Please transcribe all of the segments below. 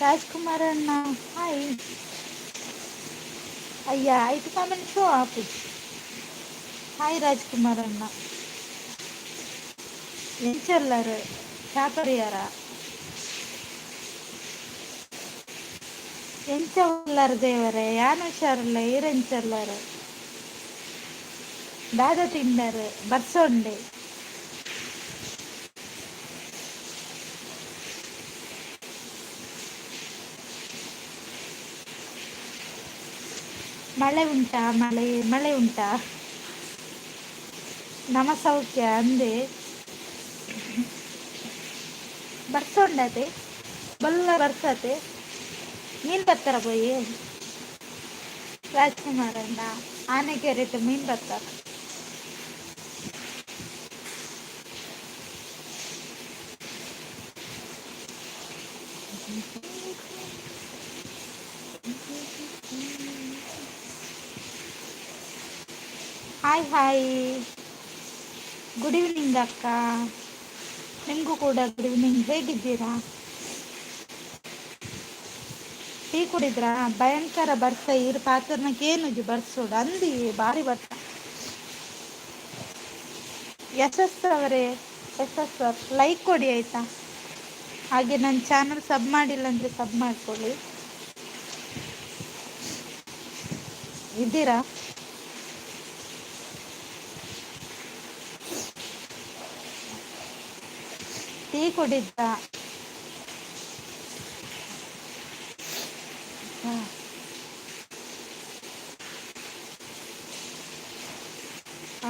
ರಾಜ್ಕುಮಾರ್ ಅಣ್ಣ, ಹಾಯ್. ಅಯ್ಯ, ಆಯ್ತು, ಕಾಮೆಂಟ್ ಶೋ ಆಪುಜಿ. ಹಾಯ್ ರಾಜ್ಕುಮಾರ್ ಅಣ್ಣ, ಎಂಚಲ್ಲರು? ಚಾಪರಿಯಾರ? ಎಂಚ ಉಲ್ಲರ್ ದೇವರೇ? ಯಾನ್ ಹುಷಾರಿಲ್ಲ, ಈರ್ ಎಂಚಲ್ಲರು? ದಾದ ತಿಂಡರು? ಬರ್ಸೊಂಡೆ. ಮಳೆ ಉಂಟಾ? ಮಳೆ ಮಳೆ ಉಂಟಾ? ನಮ ಸೌಖ್ಯ ಅಂದೆ. ಬರ್ಸೊಂಡತೆ, ಬಲ್ಲ ಬರ್ಸತೆ. ಮೀನ್ ಬರ್ತಾರ ಬೋಯಿ ರಾಜ್ಕುಮಾರ್ ಅಣ್ಣ? ಆನೆಕೆರೆಟ್ ಮೀನ್ ಬರ್ತಾರ. ಹಾಯ್ ಹಾಯ್, ಗುಡ್ ಈವ್ನಿಂಗ್ ಅಕ್ಕ. ನಿಮಗೂ ಕೂಡ ಗುಡ್ ಈವ್ನಿಂಗ್. ಹೇಗಿದ್ದೀರಾ? ಟೀ ಕುಡಿದ್ರಾ? ಭಯಂಕರ ಬರ್ಸ. ಈರ್ ಪಾತ್ರನಕ್ಕೇನುಜಿ ಬರ್ಸೋಡು ಅಂದಿ, ಬಾರಿ ಬರ್ಸ. ಯಶಸ್ ಅವರೇ, ಯಶಸ್ ಸರ್, ಲೈಕ್ ಕೊಡಿ ಆಯ್ತಾ? ಹಾಗೆ ನನ್ನ ಚಾನಲ್ ಸಬ್ ಮಾಡಿಲ್ಲ ಅಂದರೆ ಸಬ್ ಮಾಡ್ಕೊಳ್ಳಿ. ಇದ್ದೀರಾ? ಟೀ ಕುಡಿದ್ರಾ? ಹಾ.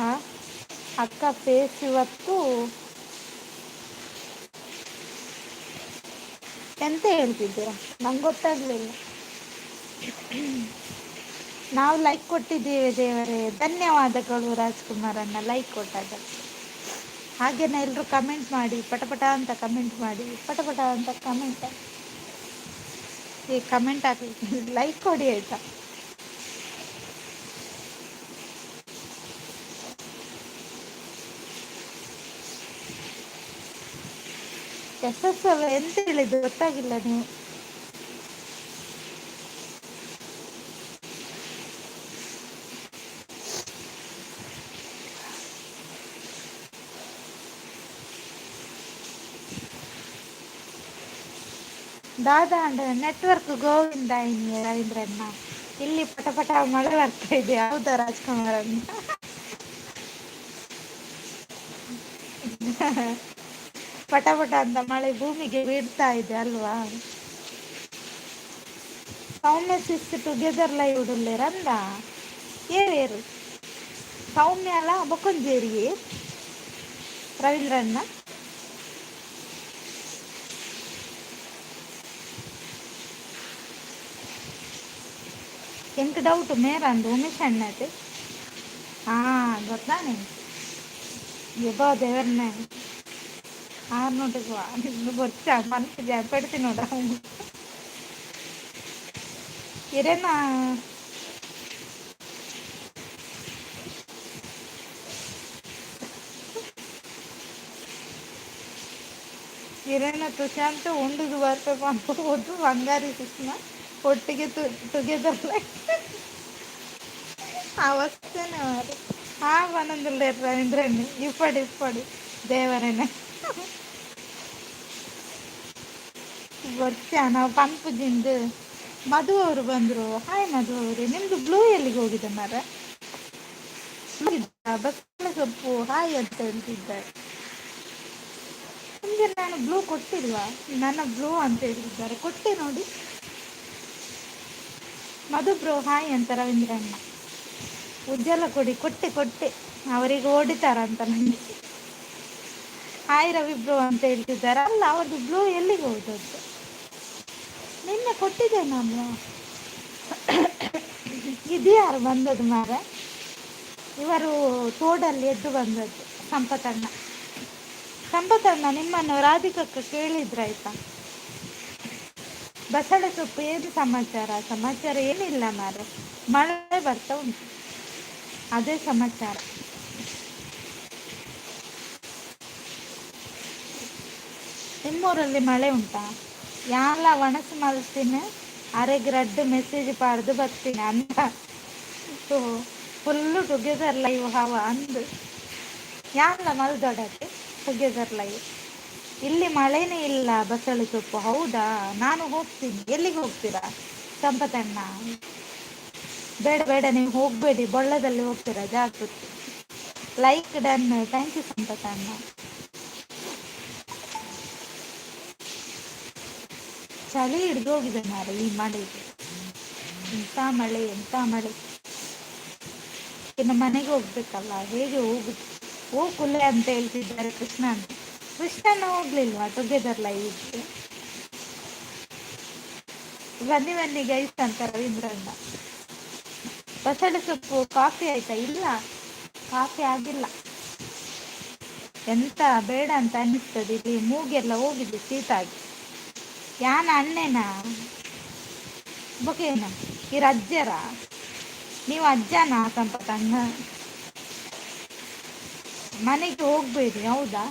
ಆ ಅಕ್ಕ ಫೇಸ್ ಇವತ್ತು ಎಂತ ಹೇಳ್ತಿದ್ದೀರಾ? ನಂಗೆ ಗೊತ್ತಾಗ್ಲಿಲ್ಲ. ನಾವು ಲೈಕ್ ಕೊಟ್ಟಿದ್ದೇವೆ ದೇವರೇ. ಧನ್ಯವಾದಗಳು ರಾಜ್ಕುಮಾರ್ ಅಣ್ಣ, ಲೈಕ್ ಕೊಟ್ಟದ್ದಕ್ಕೆ. ಹಾಗೇನೆ ಎಲ್ಲರೂ ಕಮೆಂಟ್ ಮಾಡಿ, ಪಟಪಟ ಅಂತ ಕಮೆಂಟ್ ಮಾಡಿ, ಪಟಪಟ ಅಂತ ಕಮೆಂಟ್. ಈ ಕಮೆಂಟ್ ಹಾಕಿ, ಲೈಕ್ ಕೊಡಿ ಆಯ್ತಾ? ಎಸ್ ಎಸ್ ಎಂತ ಹೇಳಿದ್ದು ಗೊತ್ತಾಗಿಲ್ಲ ನೀವು. ದಾದಾ ಅಂಡ ನೆಟ್ವರ್ಕ್ ಗೋವಿಂದ ಇನಿ ರವೀಂದ್ರಣ್ಣ. ಇಲ್ಲಿ ಪಟ ಪಟ ಮಳೆ ಬರ್ತಾ ಇದೆ. ಹೌದಾ ರಾಜ್ಕುಮಾರ್ ಅಣ್ಣ? ಪಟ ಪಟ ಅಂತ ಮಳೆ ಭೂಮಿಗೆ ಬೀಳ್ತಾ ಇದೆ ಅಲ್ವಾ? ಸೌಮ್ಯ ಸಿಸ್ ಟುಗೆದರ್ ಲೈವ್ ಉಲ್ಲೇರಂದ ಏವೇರು? ಸೌಮ್ಯ ಅಲ್ಲ, ಬೊಕ್ಕೊಂಜೇರಿ ರವೀಂದ್ರಣ್ಣ. ಎಂಕ್ ಡೌಟ್ ಮೇರಂದು ಉಮೇಶ್ ಅಣ್ಣತೆ. ಹಾ, ಗೊತ್ತಾನೆ ಎಬೋ ದೇವರನ್ನೇ ಆರ್ನೋಟಿಗೆ ಗೊತ್ತ ಮನಸ್ಸು ಪೆಡ್ತಿ ನೋಡ ಇರೇನ. ಇರೇನ ತುಶಾಂತ್ ಉಂಡುದು ಬರ್ಪೆ ಪನ್ಪೋದು. ಬಂಗಾರಿ ಸುಷ್ಮಾ ಒಟ್ಟಿಗೆ ಟುಗೆದರ್ ಲೈಕ್ ಅವಸ್ಥೆನೆ ಮಾರೆ. ಹಾ, ಪನೊಂದುಲ್ಲೆರ್ ರವೀಂದ್ರಣ್ಣೆ. ಇಪ್ಪಡು ಇಪ್ಪಡು ದೇವರೆನೆ. ಬೊರ್ಚ ನಾವು ಪನ್ಪುಜಿಂದು. ಮಧು ಅವರು ಬಂದರು. ಹಾಯ್ ಮಧು ಅವರೇ. ನಿಮ್ಮದು ಬ್ಲೂ ಎಲ್ಲಿಗೆ ಹೋಗಿದೆ ಮಾರ್ರೆ? ಬಸಳೆ ಸೊಪ್ಪು ಹಾಯ್ ಅಂತ ಹೇಳ್ತಿದ್ದಾರೆ. ನಿಮಗೆ ನಾನು ಬ್ಲೂ ಕೊಟ್ಟಿಲ್ವಾ? ನನ್ನ ಬ್ಲೂ ಅಂತ ಹೇಳ್ತಿದ್ದಾರೆ. ಕೊಟ್ಟೆ ನೋಡಿ. ಮಧು ಬ್ರೋ ಹಾಯ್ ಅಂತ ರವೀಂದ್ರಣ್ಣ. ಉಜ್ಜಲ ಕೊಡಿ. ಕೊಟ್ಟೆ ಕೊಟ್ಟೆ. ಅವರಿಗೆ ಓಡಿತಾರಂತ ನನಗೆ. ಹಾಯ್ ರವಿ ಬ್ರೋ ಅಂತ ಹೇಳ್ತಿದ್ದಾರೆ. ಅಲ್ಲ, ಅವ್ರದ್ದು ಬ್ಲೂ ಎಲ್ಲಿಗೆ ಹೋದದ್ದು? ನಿನ್ನೆ ಕೊಟ್ಟಿದ್ದೆ ನಾನು. ಇದು ಯಾರು ಬಂದದ್ದು ಮಾರೆ? ಇವರು ತೋಡಲ್ಲಿ ಎದ್ದು ಬಂದದ್ದು ಸಂಪತಣ್ಣ. ಸಂಪತಣ್ಣ, ನಿಮ್ಮನ್ನು ರಾಧಿಕಕ್ಕ ಕೇಳಿದ್ರಾಯ್ತಾ? ಬಸಳೆ ಸೊಪ್ಪು, ಏನು ಸಮಾಚಾರ? ಸಮಾಚಾರ ಏನಿಲ್ಲ ಮಾರೆ, ಮಳೆ ಬರ್ತಾ ಉಂಟು, ಅದೇ ಸಮಾಚಾರ. ನಿಮ್ಮೂರಲ್ಲಿ ಮಳೆ ಉಂಟಾ? ಯಾನ್ಲ ವಣಸ್ ಮಲ್ತಿನ ಅರೆಗ್ ರಡ್ಡ್ ಮೆಸೇಜ್ ಪಾಡ್ದ್ ಬತ್ತಿನ ಅಂದ. ಫುಲ್ಲು ಟುಗೆದರ್ ಲೈವ್ ಹವ ಅಂದ್. ಯಾನ್ಲ ಮಲ್ದೊಡತ್ತೆ ಟುಗೆದರ್ ಲೈವ್. ಇಲ್ಲಿ ಮಳೆನೇ ಇಲ್ಲ ಬಸಳೆ ಸೊಪ್ಪು. ಹೌದಾ? ನಾನು ಹೋಗ್ತೀನಿ. ಎಲ್ಲಿಗೆ ಹೋಗ್ತೀರಾ ಸಂಪತಣ್ಣ? ಬೇಡ ಬೇಡ, ನೀವು ಹೋಗಬೇಡಿ, ಬೊಳ್ಳದಲ್ಲಿ ಹೋಗ್ತೀರಾ, ಜಾಗೃತಿ. Like done, thank you ಸಂಪತಣ್ಣ. ಚಳಿ ಹಿಡ್ದು ಹೋಗಿದೆ ಮಾರ್ರೆ ಈ ಮಳೆಗೆ. ಎಂಥ ಮಳೆ, ಎಂಥ ಮಳೆ. ಇನ್ನು ಮನೆಗೆ ಹೋಗ್ಬೇಕಲ್ಲ, ಹೇಗೆ ಹೋಗುದು? ಓ ಕುಲೆ ಅಂತ ಹೇಳ್ತಿದ್ದಾರೆ ಕೃಷ್ಣನ್. ಕೃಷ್ಣನ ಹೋಗ್ಲಿಲ್ವಾ ಟುಗೆದರ್ ಲೈವ್ಗೆ? ಬನ್ನಿ ಬನ್ನಿ ಗೈಸ್ ಅಂತ ರವೀಂದ್ರಣ್ಣ. ಬಸಳೆ ಸೊಪ್ಪು ಕಾಫಿ ಆಯ್ತಾ? ಇಲ್ಲ, ಕಾಫಿ ಆಗಿಲ್ಲ. ಎಂತ ಬೇಡ ಅಂತ ಅನ್ನಿಸ್ತದೆ. ಇಲ್ಲಿ ಮೂಗೆಲ್ಲ ಹೋಗಿದೆ ಶೀತ ಆಗಿ. ಯಾನ ಅಣ್ಣೇನಾ ಬೊಕೇನ ಇರ್ ಅಜ್ಜರ? ನೀವು ಅಜ್ಜನ ಸಂಪತಣ್ಣ? ಮನೆಗೆ ಹೋಗ್ಬೇಡಿ. ಹೌದಾ?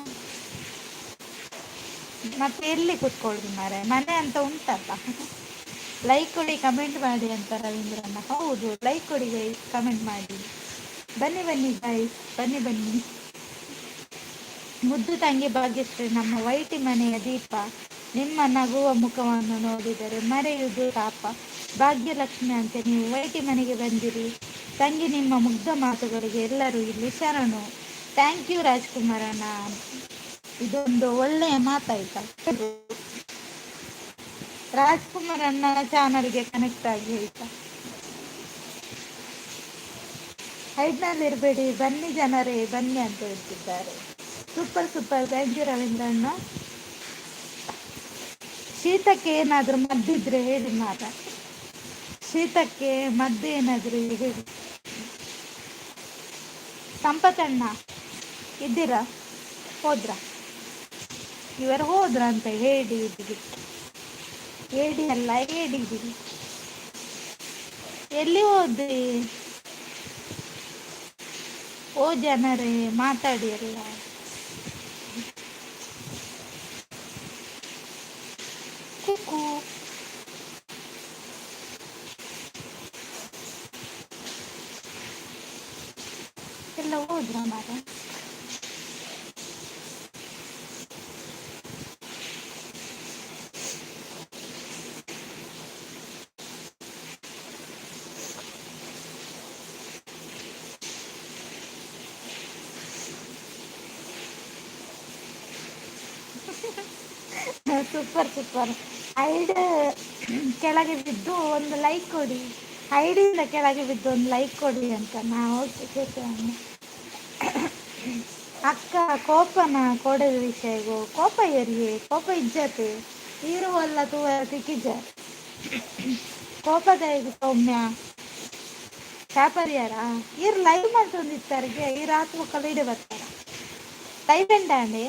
ಮತ್ತೆ ಎಲ್ಲಿ ಕೂತ್ಕೊಳ್ಳುದು ಮಾರ್ರೆ? ಮನೆ ಅಂತ ಉಂಟಲ್ಲ. ಲೈಕ್ ಕೊಡಿ, ಕಮೆಂಟ್ ಮಾಡಿ ಅಂತ ರವೀಂದ್ರಣ್ಣ. ಹೌದು, ಲೈಕ್ ಕೊಡಿ ಗೈಸ್, ಕಮೆಂಟ್ ಮಾಡಿ. ಬನ್ನಿ ಬನ್ನಿ ಗೈಸ್, ಬನ್ನಿ ಬನ್ನಿ. ಮುದ್ದು ತಂಗಿ ಭಾಗ್ಯಶ್ರೀ, ನಮ್ಮ ವೈಟಿ ಮನೆಯ ದೀಪ, ನಿಮ್ಮ ನಗುವ ಮುಖವನ್ನು ನೋಡಿದರೆ ಮರೆಯುವುದು ತಾಪ. ಭಾಗ್ಯಲಕ್ಷ್ಮಿ ಅಂತ ನೀವು ವೈಟಿ ಮನೆಗೆ ಬಂದಿರಿ ತಂಗಿ. ನಿಮ್ಮ ಮುಗ್ಧ ಮಾತುಗಳಿಗೆ ಎಲ್ಲರೂ ಇಲ್ಲಿ ಶರಣು. Thank you ರಾಜ್ಕುಮಾರಣ್ಣ, ಇದೊಂದು ಒಳ್ಳೆಯ ಮಾತಾಯ್ತಾ. ರಾಜ್ಕುಮಾರ್ ಅಣ್ಣನ ಚಾನಲ್ಗೆ ಕನೆಕ್ಟ್ ಆಗಿ ಆಯ್ತಾ. ಹೈಡ್ನಲ್ಲಿ ಇರಬೇಡಿ, ಬನ್ನಿ ಜನರೇ ಬನ್ನಿ ಅಂತ ಹೇಳ್ತಿದ್ದಾರೆ. Super super, thank you Ravindra ಅಣ್ಣ. ಶೀತಕ್ಕೆ ಏನಾದರೂ ಮದ್ದಿದ್ರೆ ಹೇಳಿ ಮಾತ. ಶೀತಕ್ಕೆ ಮದ್ದು ಏನಾದರೂ ಹೇಳಿ. ಸಂಪತಣ್ಣ ಇದ್ದೀರಾ? ಹೋದ್ರ ಇವರು? ಹೋದ್ರ ಅಂತ ಹೇಳಿ ಬಿಡಿ. ಹೇಳಿ ಅಲ್ಲ, ಹೇಳಿ ಬಿಡಿ. ಎಲ್ಲಿ ಹೋದ್ರಿ? ಓ ಜನರೇ, ಮಾತಾಡಿ ಎಲ್ಲ. ಕುಕ್ಕು ಎಲ್ಲ ಹೋದ್ರ ಮಾರ? Super super. ಐಡ್ ಕೆಳಗೆ ಬಿದ್ದು ಒಂದು ಲೈಕ್ ಕೊಡಿ. ಐಡಿಯಿಂದ ಕೆಳಗೆ ಬಿದ್ದು ಒಂದು ಲೈಕ್ ಕೊಡಿ ಅಂತ ನಾ. ಓಕೆ. ಅಕ್ಕ, ಕೋಪನ ಕೊಡದ ವಿಷಯಗೋ? ಕೋಪ ಏರಿಯೇ? ಕೋಪ ಇಜ್ಜತೆ ಇರುವಲ್ಲ ತೂವ ತಿಕ್ಕಿಜ ಕೋಪದ ಸೌಮ್ಯ ಚಾಪರಿಯಾರ. ಇರ್ ಲೈವ್ ಮಾಡ್ತೊಂದಿತ್ತಾರಿಗೆ ಈ ರಾತ್ರಿ ಕಲೀಡೆ ಬರ್ತಾರ. ಲೈವ್ ಎಂಡಾಂಡೆ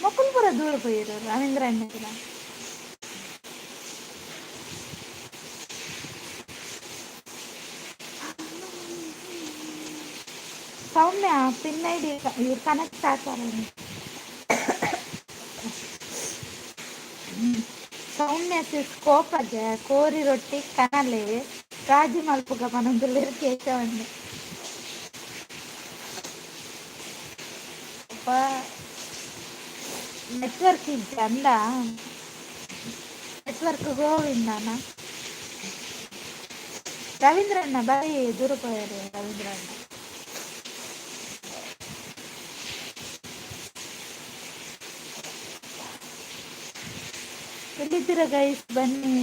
ಮೊಕುಲ್ಪುರ ದೂರ ಪೋಯಿರು ರವೀಂದ್ರ ಅಣ್ಣನ. ಸೌಮ್ಯ ಪಿನ್ ಐಡಿ ಇವ್ರು ಕನೆಕ್ಟ್ ಆಗ್ತಾರೆ. ಸೌಮ್ಯ ಸಿಸ್, ಕೋಪದ ಕೋರಿ ರೊಟ್ಟಿ ಕನಲೆ ರಾಜಿ ಮಲ್ಪುಗ ಪನೊಂದುಲ್ಲೆರ್ ಕೇಶವಣ್ಣೆ. ನೆಟ್ವರ್ಕ್ ಇಜ್ಜ ಅಂದ? ನೆಟ್ವರ್ಕ್ ಗೋವಿಂದನ? ರವೀಂದ್ರಣ್ಣ ಬಾರಿ ದೂರ ಪೋಯೆರ್ ರವೀಂದ್ರಣ್ಣ. ಎಲ್ಲಿದ್ದೀರಾ ಗೈಸ್? ಬನ್ನಿ.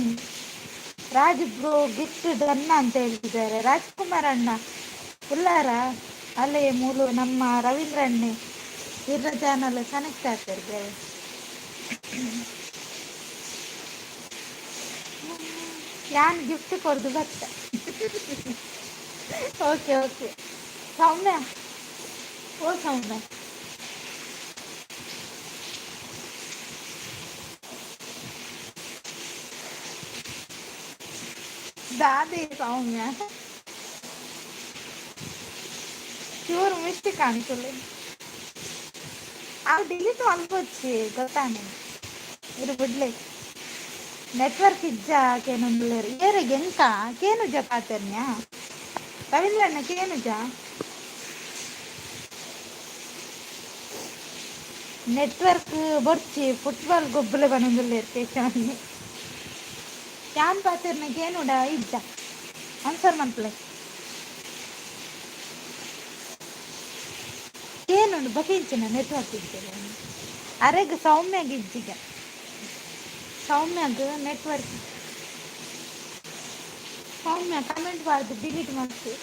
ರಾಜ್ ಬ್ರೋ ಗಿಫ್ಟ್ ಡನ್ ಅಂತ ಹೇಳ್ತಿದ್ದಾರೆ. ರಾಜ್ಕುಮಾರ್ ಅಣ್ಣ ಉಲ್ಲಾರ? ಅಲ್ಲೇ ಮೂಲು ನಮ್ಮ ರವೀಂದ್ರ ಅಣ್ಣೆ ಇರ್ನ ಚಾನಲ್ ಕನೆಕ್ಟ್ ಆಗ್ತಾರೆ. ಯಾನ್ ಗಿಫ್ಟ್ ಕೊಡ್ದು ಬತ್ತ. ಓಕೆ ಓಕೆ ಸೌಮ್ಯ, ಓ ಸೌಮ್ಯ, ದಾದಿ ಸೌಮ್ಯ ಚೂರು ಮಿಸ್ಟೇಕ್ ಅನ್ಕೊಳ್ಳಿ. ಅವು ಡಿಲೀಟ್ ಮಲ್ಪೊಚ್ಚಿ, ಗೊತ್ತಾನೆ. ಇರು ಬಿಡ್ಲೆ. ನೆಟ್ವರ್ಕ್ ಇಜ್ಜ ಕೇನೊಂದುಲ್ಲೆರ್ ಏರೆಗ್ ಎಂಕ ಕೇನುಜ ಪಾತೆರ್ನ್ಯಾ ರವೀಂದ್ರಣ್ಣ ಕೇನುಜ. ನೆಟ್ವರ್ಕ್ ಬೊರ್ಚಿ ಫುಟ್ಬಾಲ್ ಗೊಬ್ಬುಲೆ ಪನೊಂದುಲ್ಲೆರ್ ಕೇಶವಣ್ಣೆ. ಯಾನ್ ಪಾತೆರ್ನ ಕೇನುಡ ಇಜ್ಜ ಆನ್ಸರ್ ಮನ್ಪುಲೆ. ಕೇನುಂಡು ಬೊಕ ನೆಟ್ವರ್ಕ್ ಇಜ್ಜ ಅರೆಗ್ ಸೌಮ್ಯಗ್ ಇಜ್ಜಿಗ. ಸೌಮ್ಯಗ್ ನೆಟ್ವರ್ಕ್. ಸೌಮ್ಯ ಕಮೆಂಟ್ ಪಾಡ್ದು ಡಿಲೀಟ್ ಮಾಡ್ತಿ.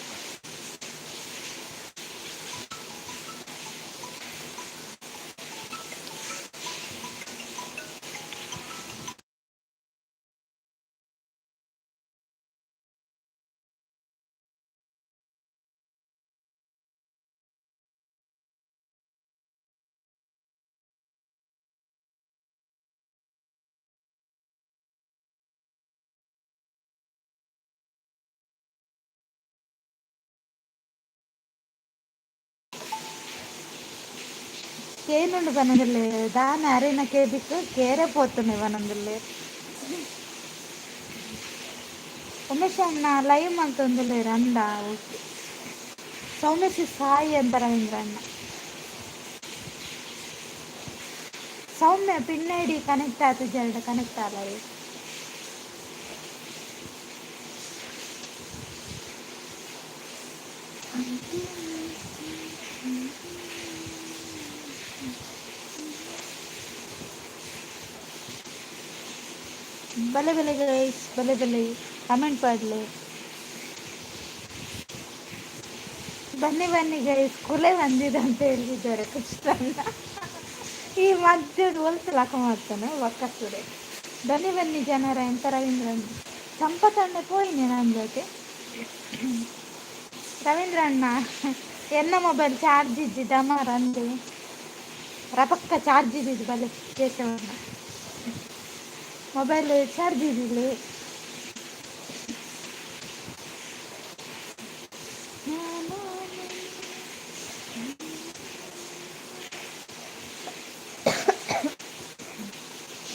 ಕೇನುಂಡು ಪನೊಂದುಲ್ಲೆ ದಾನೆ ಅರೆನ ಕೆಬಿಕ್ ಕೇರೆ ಪೋತುಂಡು ಪನೊಂದುಲ್ಲೆರ್. ಉಮೇಶ್ ಅಣ್ಣ ಲೈವ್ ಮಲ್ತೊಂದುಲ್ಲೆರ್ ಅಂದ ಓಕೆ. ಸೌಮ್ಯಶ್ರೀ ಸಾಯಿ ಅಂತ ರವೀಂದ್ರ ಅಣ್ಣ. ಸೌಮ್ಯ ಪಿನ್ ಐಡಿ ಕನೆಕ್ಟ್ ಆತಿಜೆರ್ಡ ಕನೆಕ್ಟ್ ಆಲ. ಬಲೆ ಬಲೆ ಗೈಸ್, ಬಲೆ ಬಲೆ ಕಮೆಂಟ್ ಪಾಡ್ಲೆ. ಬನ್ನಿ ಬನ್ನಿ ಗೈಸ್, ಕುಲೆ ಬಂದಿದೆ ಅಂತ ಹೇಳ್ತಿದ್ದಾರೆ ಕೃಷ್ಣಣ್ಣ. ಈ ಮಧ್ಯದ ಹೊಲ್ತು ಲಾಕ ಮಾಡ್ತಾನೆ ಬಕ್ಕಸುರೆ. ಬನ್ನಿ ಬನ್ನಿ ಜನರ ಎಂತ ರವೀಂದ್ರ ಸಂಪತಣ್ಣೆ ಪೋಯಿನಿ ನನ್ನ ಜೊತೆ. ರವೀಂದ್ರ ಅಣ್ಣ ಎನ್ನ ಮೊಬೈಲ್ ಚಾರ್ಜ್ ಇಜ್ಜಿ ದಮಾರ್ ಅಂದೆ ರಪಕ್ಕ ಚಾರ್ಜ್ ಇದ್ದಿದ್ದು ಬಲೆ ಕೇಶವಣ್ಣ ಮೊಬೈಲ್ ಚಾರ್ಜ್ ಇದ್ದಿಲ್ಲ.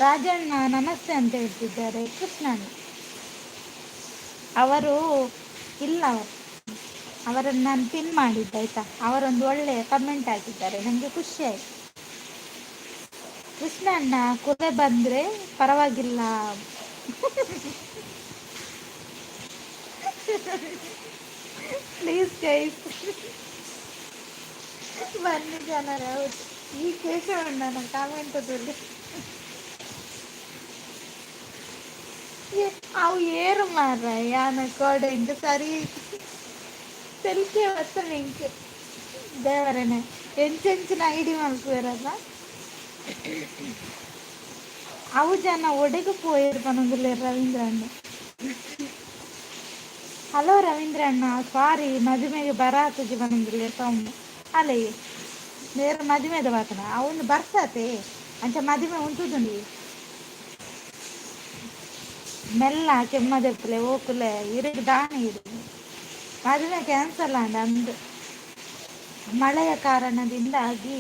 ರಾಜಣ್ಣ ನಮಸ್ತೆ ಅಂತ ಹೇಳ್ತಿದ್ದಾರೆ ಕೃಷ್ಣಣ್ಣ. ಅವರು ಇಲ್ಲ, ಅವರು ಅವರನ್ನು ನಾನು ಪಿನ್ ಮಾಡಿದ್ದೆ ಆಯ್ತಾ. ಅವರೊಂದು ಒಳ್ಳೆಯ ಕಮೆಂಟ್ ಹಾಕಿದ್ದಾರೆ, ನನಗೆ ಖುಷಿ ಆಯ್ತು. ಕೃಷ್ಣಣ್ಣ ಕುಲೆ ಬಂದರೆ ಪರವಾಗಿಲ್ಲ. ಪ್ಲೀಸ್ ಗೈಸ್ ಬನ್ನಿ ಜನರೇ. ಹೌದು, ಈ ಕೇಶವಣ್ಣನ ಕಾಮೆಂಟ್ ಅವು ಏರು ಮಾರ್ರೆ ಯಾನ ಕೋಡೆ ಇಂಕ ಸರಿ ತೆಲಿಕೆ ಬತ್ತುಂಡು ಎಂಕ್ ದೇವರೆನೆ ಎಂಚೆಂಚಿನ ಐಡಿ ಮಲ್ಪುವೆರಲ್ಲ. ಅವು ಜನ ಒಡೆಗ್ ಪೋಯೆರ್ ಪನೊಂದುಲ್ಲೆರ್ ರವೀಂದ್ರ ಅಣ್ಣ. ಹಲೋ ರವೀಂದ್ರ ಅಣ್ಣ, ಸಾರಿ ಮದಿಮೆಗೆ ಬರಾತುಜಿ ಪನೊಂದುಲ್ಲೆರ್ ಸೌಮ್ಯ. ಅಲೆ ನೇರ ಮದಿಮೆದ ಬಾತನ ಅವನು ಬರ್ಸಾತೆ ಅಂಚ ಮದಿಮೆ ಉಂತುದುಂಡು. ಮೆಲ್ಲ ಕೆಮ್ಮದೆಪ್ಪಲೆ ಓಕುಲೆ ಇರೆಗ್ ದಾನೆ ಇರು ಮದುವೆ ಕ್ಯಾನ್ಸಲ್ ಆಂಡ ಅಂದ್ ಮಳೆಯ ಕಾರಣದಿಂದಾಗಿ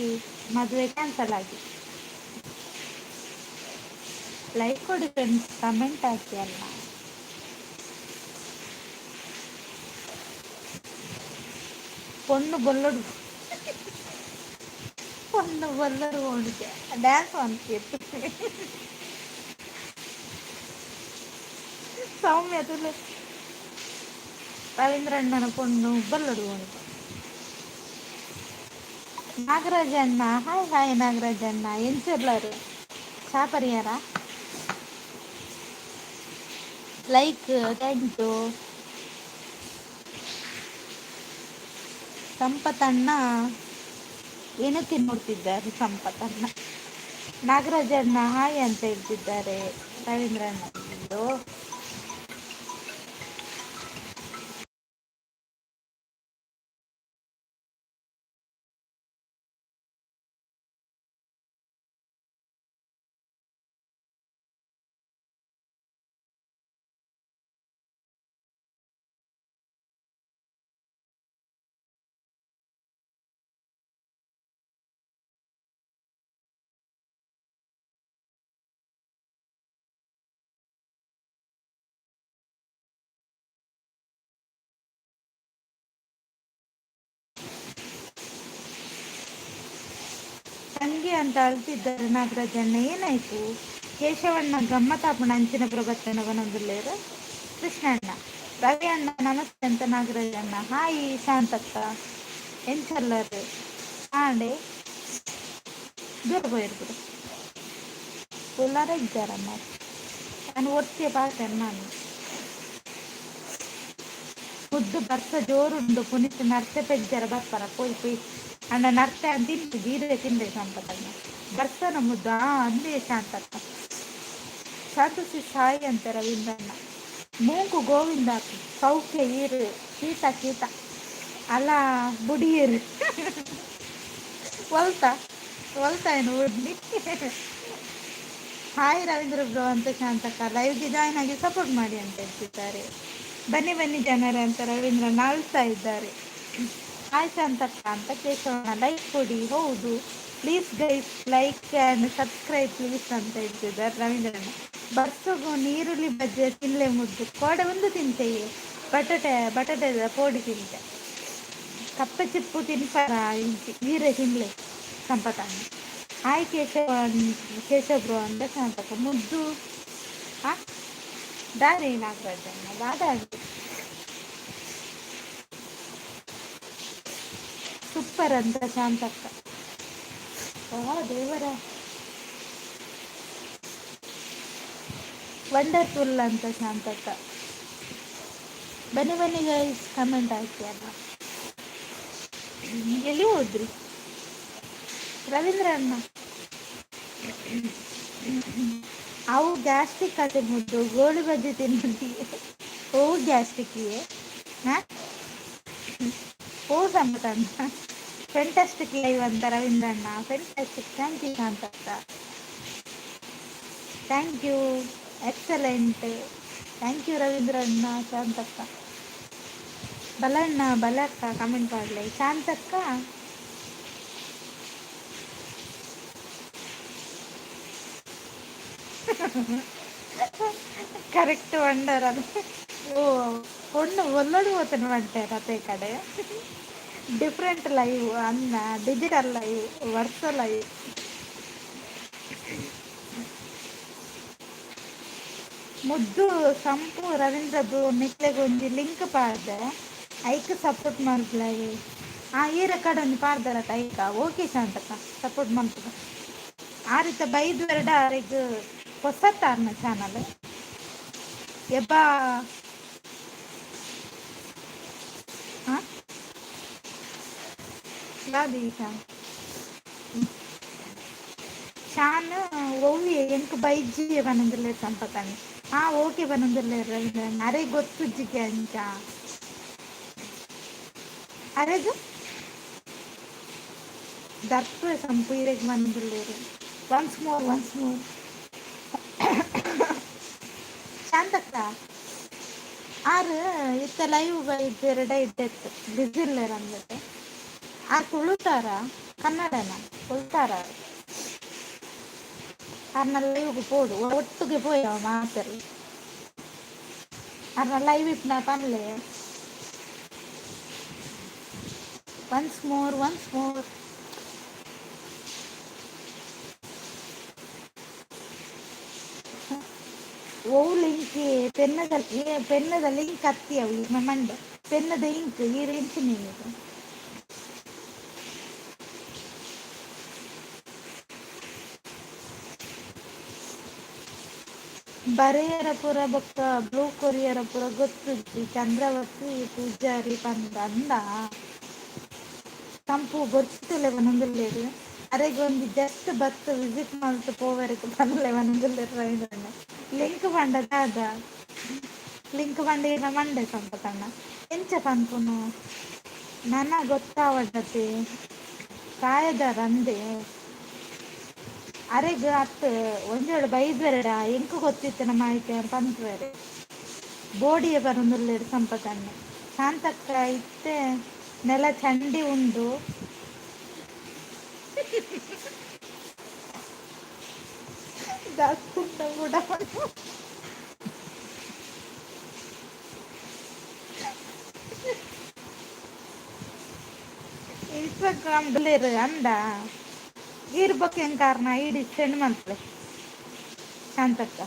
ಮದುವೆ ಕ್ಯಾನ್ಸಲ್ ಆಗಿ. ಲೈಕ್ ಕೊಡಿ ಫ್ರೆಂಡ್ಸ್, ಕಮೆಂಟ್ ಹಾಕಿ ಅಲ್ಲ. ಪೊಣ್ಣು ಬೊಲ್ಲೊಡು ಪೊಣ್ಣು ಬೊಲ್ಲೊಡು ಪೋಂಡುಗೆ ಡ್ಯಾನ್ಸ್ ಮನ್ಪಿತ್ತು ಸೌಮ್ಯ ತುಲೆ ರವೀಂದ್ರಣ್ಣನ ಪೊಣ್ಣು ಬೊಲ್ಲೊಡು ಪೋಂಡು. ನಾಗರಾಜ್ ಅಣ್ಣ ಹಾಯ್ ಹಾಯ್ ನಾಗರಾಜ್ ಅಣ್ಣ ಎಂಚುಲ್ಲರು ಚಾ ಪರಿಯಾರ ಲೈಕ್ thank you. ಸಂಪತಣ್ಣ ಏನಕ್ಕೆ ನೋಡ್ತಿದ್ದಾರೆ ಸಂಪತಣ್ಣ. ನಾಗರಾಜ್ ಅಣ್ಣ ಹಾಯ್ ಅಂತ ಹೇಳ್ತಿದ್ದಾರೆ ರವೀಂದ್ರಣ್ಣ. ತಂಗಿ ಅಂತ ಅಳ್ತಿದ್ದಾರೆ ನಾಗರಾಜಣ್ಣ, ಏನಾಯ್ತು? ಕೇಶವಣ್ಣ ಗಮ್ಮತ್ತಾಪಣ ಅಂಚಿನ ಪ್ರಬತ್ತನ ಬನೊಂದುಲ್ಲೇರು. ಕೃಷ್ಣಣ್ಣ, ರವಿ ಅಣ್ಣ ನಮಸ್ತೆ ಅಂತ ನಾಗರಾಜಣ್ಣ. ಹಾಯ್ ಶಾಂತಕ್ಕ, ಎಂಚಲ್ಲರು ಆಂಡೆ ದೂರ ಪೋಯಿರ್ಬಿಡು. ಉಲ್ಲಾರ ಇದ್ದಾರಮ್ಮ, ನಾನು ಒತ್ತಿಯ ಪಾತೇನೆ ನಾನು. ಮುದ್ದು ಬರ್ಸ ಜೋರುಂಡು ಪುನೀತ್ ನರ್ತೆ ಪೆಜ್ಜರ ಬರ್ಪರ ಪೋಯ್ ಪೋಯ್ ಅಣ್ಣ ನರ್ತೆ ಅಂತ ತಿಂತು ಜೀರೆ ತಿಂದೆ ಸಂಪತಣ್ಣ. ಬರ್ಸನ ಮುದ್ದು ಆ ಅಂದೇ ಶಾಂತಕ್ಕ. ಶಾಂತಸಿ ಸಾಯಿ ಅಂತ ರವೀಂದ್ರಣ್ಣ. ಮೂಂಕು ಗೋವಿಂದ ಸೌಖ್ಯ ಈರು ಕೀಟ ಕೀಟ ಅಲ್ಲ ಬುಡಿಯರು ಒಲ್ತ ಒಲ್ತ ಏನು ಉಡ್ಲಿ. ಹಾಯ್ ರವೀಂದ್ರ ಬ್ರೋ ಅಂತ ಶಾಂತಕ್ಕ. ಲೈವ್ಗೆ ಜಾಯ್ನ್ ಆಗಿ ಸಪೋರ್ಟ್ ಮಾಡಿ ಅಂತ ಹೇಳ್ತಿದ್ದಾರೆ. ಬನ್ನಿ ಬನ್ನಿ ಜನರೇ ಅಂತ ರವೀಂದ್ರ ಅಳ್ತಾ ಇದ್ದಾರೆ. ಹಾಯ್ ಶಾಂತಕ್ಕ ಅಂತ ಕೇಶವಣ್ಣ. ಲೈಕ್ ಕೊಡಿ, ಹೌದು please guys, like and subscribe please ಅಂತ ಹೇಳ್ತಿದ್ದಾರೆ ರವೀಂದ್ರಣ್ಣ. ಬರ್ಸಗು ನೀರುಳ್ಳಿ ಬಜ್ಜೆ ತಿನ್ಲೆ ಮುದ್ದು. ಕೋಡೆ ಒಂದು ತಿಂತೆಯೇ ಬಟಾಟೆ ಬಟಾಟೆ ಪೋಡಿ ತಿಂತೆ. ಕಪ್ಪೆ ಚಿಪ್ಪು ತಿನ್ಪರ ಇಂಚಿ ಈರೆ ತಿನ್ಲೆ ಸಂಪತಣ್ಣ. ಹಾಯ್ ಕೇಶವ ಕೇಶವ ಬ್ರೋ ಅಂತ ಶಾಂತಕ್ಕ. ಮುದ್ದು ಆ ದಾರಿ ನಾಗರಾಜಣ್ಣ ದಾದ ಸೂಪರ್ ಅಂತ ಶಾಂತಕ್ಕ. ಓ ದೇವರ ವಂಡರ್ಫುಲ್ ಅಂತ ಶಾಂತಕ್ಕ. ಬನ್ನಿ ಬನ್ನಿ ಗೈಸ್, ಕಮೆಂಟ್ ಹಾಕಿ ಅಲ್ಲ. ಎಲ್ಲಿ ಹೋದ್ರಿ ರವೀಂದ್ರ ಅಣ್ಣ? ಅವು ಗ್ಯಾಸ್ಟ್ರಿಕ್ ಅದೇ ಮುದ್ದು, ಗೋಳಿ ಬಜ್ಜಿ ತಿನ್ನೋದಿ. ಓ ಗ್ಯಾಸ್ಟ್ರಿಕ್ ಹಾ ಓ ಸಂಪತಣ್ಣ. ಫೆಂಟಾಸ್ಟಿಕ್ ಲೈವ್ ಅಂತ ರವೀಂದ್ರಣ್ಣ. Fantastic, thank you Shantaka. Thank you, excellent, thank you ರವೀಂದ್ರಣ್ಣ. Shantaka ಬಲಣ್ಣ ಬಲಕ್ಕ comment ಮಾಡಲಿ ಶಾಂತಕ್ಕ. ಕರೆಕ್ಟ್ ವಂಡರ್ ಅದು. ಓ ಪೊಣ್ಣು ಒಲ್ಲಡು ಹೋತನ ಬಂಟೆ ಅತೆ ಕಡೆ. ಡಿಫ್ರೆಂಟ್ ಲೈವ್ ಅನ್ನ, ಡಿಜಿಟಲ್ ಲೈವ್, ವರ್ಸ ಲೈವ್. ಮುದ್ದು ಸಂಪು ರವೀಂದ್ರ ಬ್ರೋ ನಿಕ್ಲೆಗೊಂಜಿ ಲಿಂಕ್ ಪಾಡ್ದೆ, ಐಕ್ ಸಪೋರ್ಟ್ ಮಲ್ಪುಲೆ. ಆ ಈ ರೆಕಾರ್ಡ್ ಒಂಜಿ ಪಾಡ್ದರತ ಐಕ. Okay Shantakka, support ಮಲ್ಪುಗ. ಆ ರೀತ ಬೈದ್ವೆರಡ ಆರೆಗ್ ಪೊಸತ್ತಾರ್ನ ಚಾನಲ್ ಎಬ್ಬಾ. ಹಾಂ ದಾದಿ ಶಾನ್ ಒವ್ವೆ ಎಂಕ್ ಬೈಜಿ ಪನೊಂದುಲ್ಲೆರ್ ಸಂಪತಣ್ಣೆ. ಹಾ ಓಕೆ ಪನೊಂದುಲ್ಲೆರ್ ರವೀಂದ್ರಣ್ಣ. ಅರೆಗ್ ಗೊತ್ತುಜ್ಜಿಗೆ ಅಂಚ ಅರೆಗ್ ದರ್ಪೆ ಸಂಪು ಇರೆಗ್ ಪನೊಂದುಲ್ಲೆರ್. Once more once more. Shantakka ಆರ್ ಇತ್ತೆ ಲೈವ್ ಬೈದೆರಡ ಇಡ್ಡೆತ್ತು ಬಿಸಿ ಉಲ್ಲೆರ್ ಅಂದ್ಬಿಟ್ಟು. ಆರ್ ತುಳುತಾರ ಕನ್ನಡನ ತುಳುತಾರ ಆರ್ನ ಲೈವ್ಗ್ ಪೋಡು, ಒಟ್ಟುಗೆ ಪೋಯವ ಮಾತೆರ್ಲ. ಆರ್ನ ಲೈವ್ ಇಪ್ಪುನ ಪನ್ಲೆ. Once more once more. ಒವು ಲಿಂಕ್? ಪೆನ್ನದ ಪೆನ್ನದ ಲಿಂಕ್ ಅತ್ತಿ ಅವು ಮಂಡೆ ಪೆನ್ನದ ಇಂಕ್ ಈರ್ ಎಂಚಿನ. ಬರೆಯರಪುರ ಬೊಕ್ಕ ಬ್ಲೂ ಕೊರಿಯರಪುರ ಗೊತ್ತುಜ್ಜಿ ಚಂದ್ರಾವತಿ ಪೂಜಾರಿ ಪಂದ್ ಅಂದ. ತಂಪು ಬೊರ್ಚಿತುಲೆ ಪನೊಂದುಲ್ಲೆರ್. ಅರೆಗ್ ಒಂಜಿ ಜಸ್ಟ್ ಬತ್ತ್ ವಿಸಿಟ್ ಮಲ್ತ್ ಪೋವೆರೆಗ್ ಪನ್ಲೆ ಪನೊಂದುಲ್ಲೆರ್ ರವೀಂದ್ರಣ್ಣ. ಲಿಂಕ್ ಪಂಡ ದಾದ? ಲಿಂಕ್ ಪಂಡ ಈರ್ನ ಮಂಡೆ ಸಂಪತಣ್ಣ. ಎಂಚ ಪನ್ಪುನು ನನ ಗೊತ್ತಾವಡತೆ ಪ್ರಾಯದ ರಂದೆ ಅರೆಗ್ ಅತ್ತ್ ಒಂಜೇಳು ಬೈದ್ವೆರಡ ಎಂಕ್ ಗೊತ್ತಿತ್ತಿನ ಮಾಹಿತಿ ಪನ್ಪುವೆರ್. ಬೋಡಿಯೆ ಪನೊಂದುಲ್ಲೆರ್ ಸಂಪತಣ್ಣೆ. ಶಾಂತಕ್ಕ ಇತ್ತೆ ನೆಲ ಚಂಡಿ ಉಂಡು. ದಾಕುಂಡ ಬುಡವನು. ಇನ್ಸ್ಟಾಗ್ರಾಮ್ ಅಂದ. ಈರ್ ಬೊಕ್ಕ ಕಾರಣ ಐಡಿ ಸೆಂಡ್ ಮಲ್ಪಲೆ ಶಾಂತಕ್ಕ.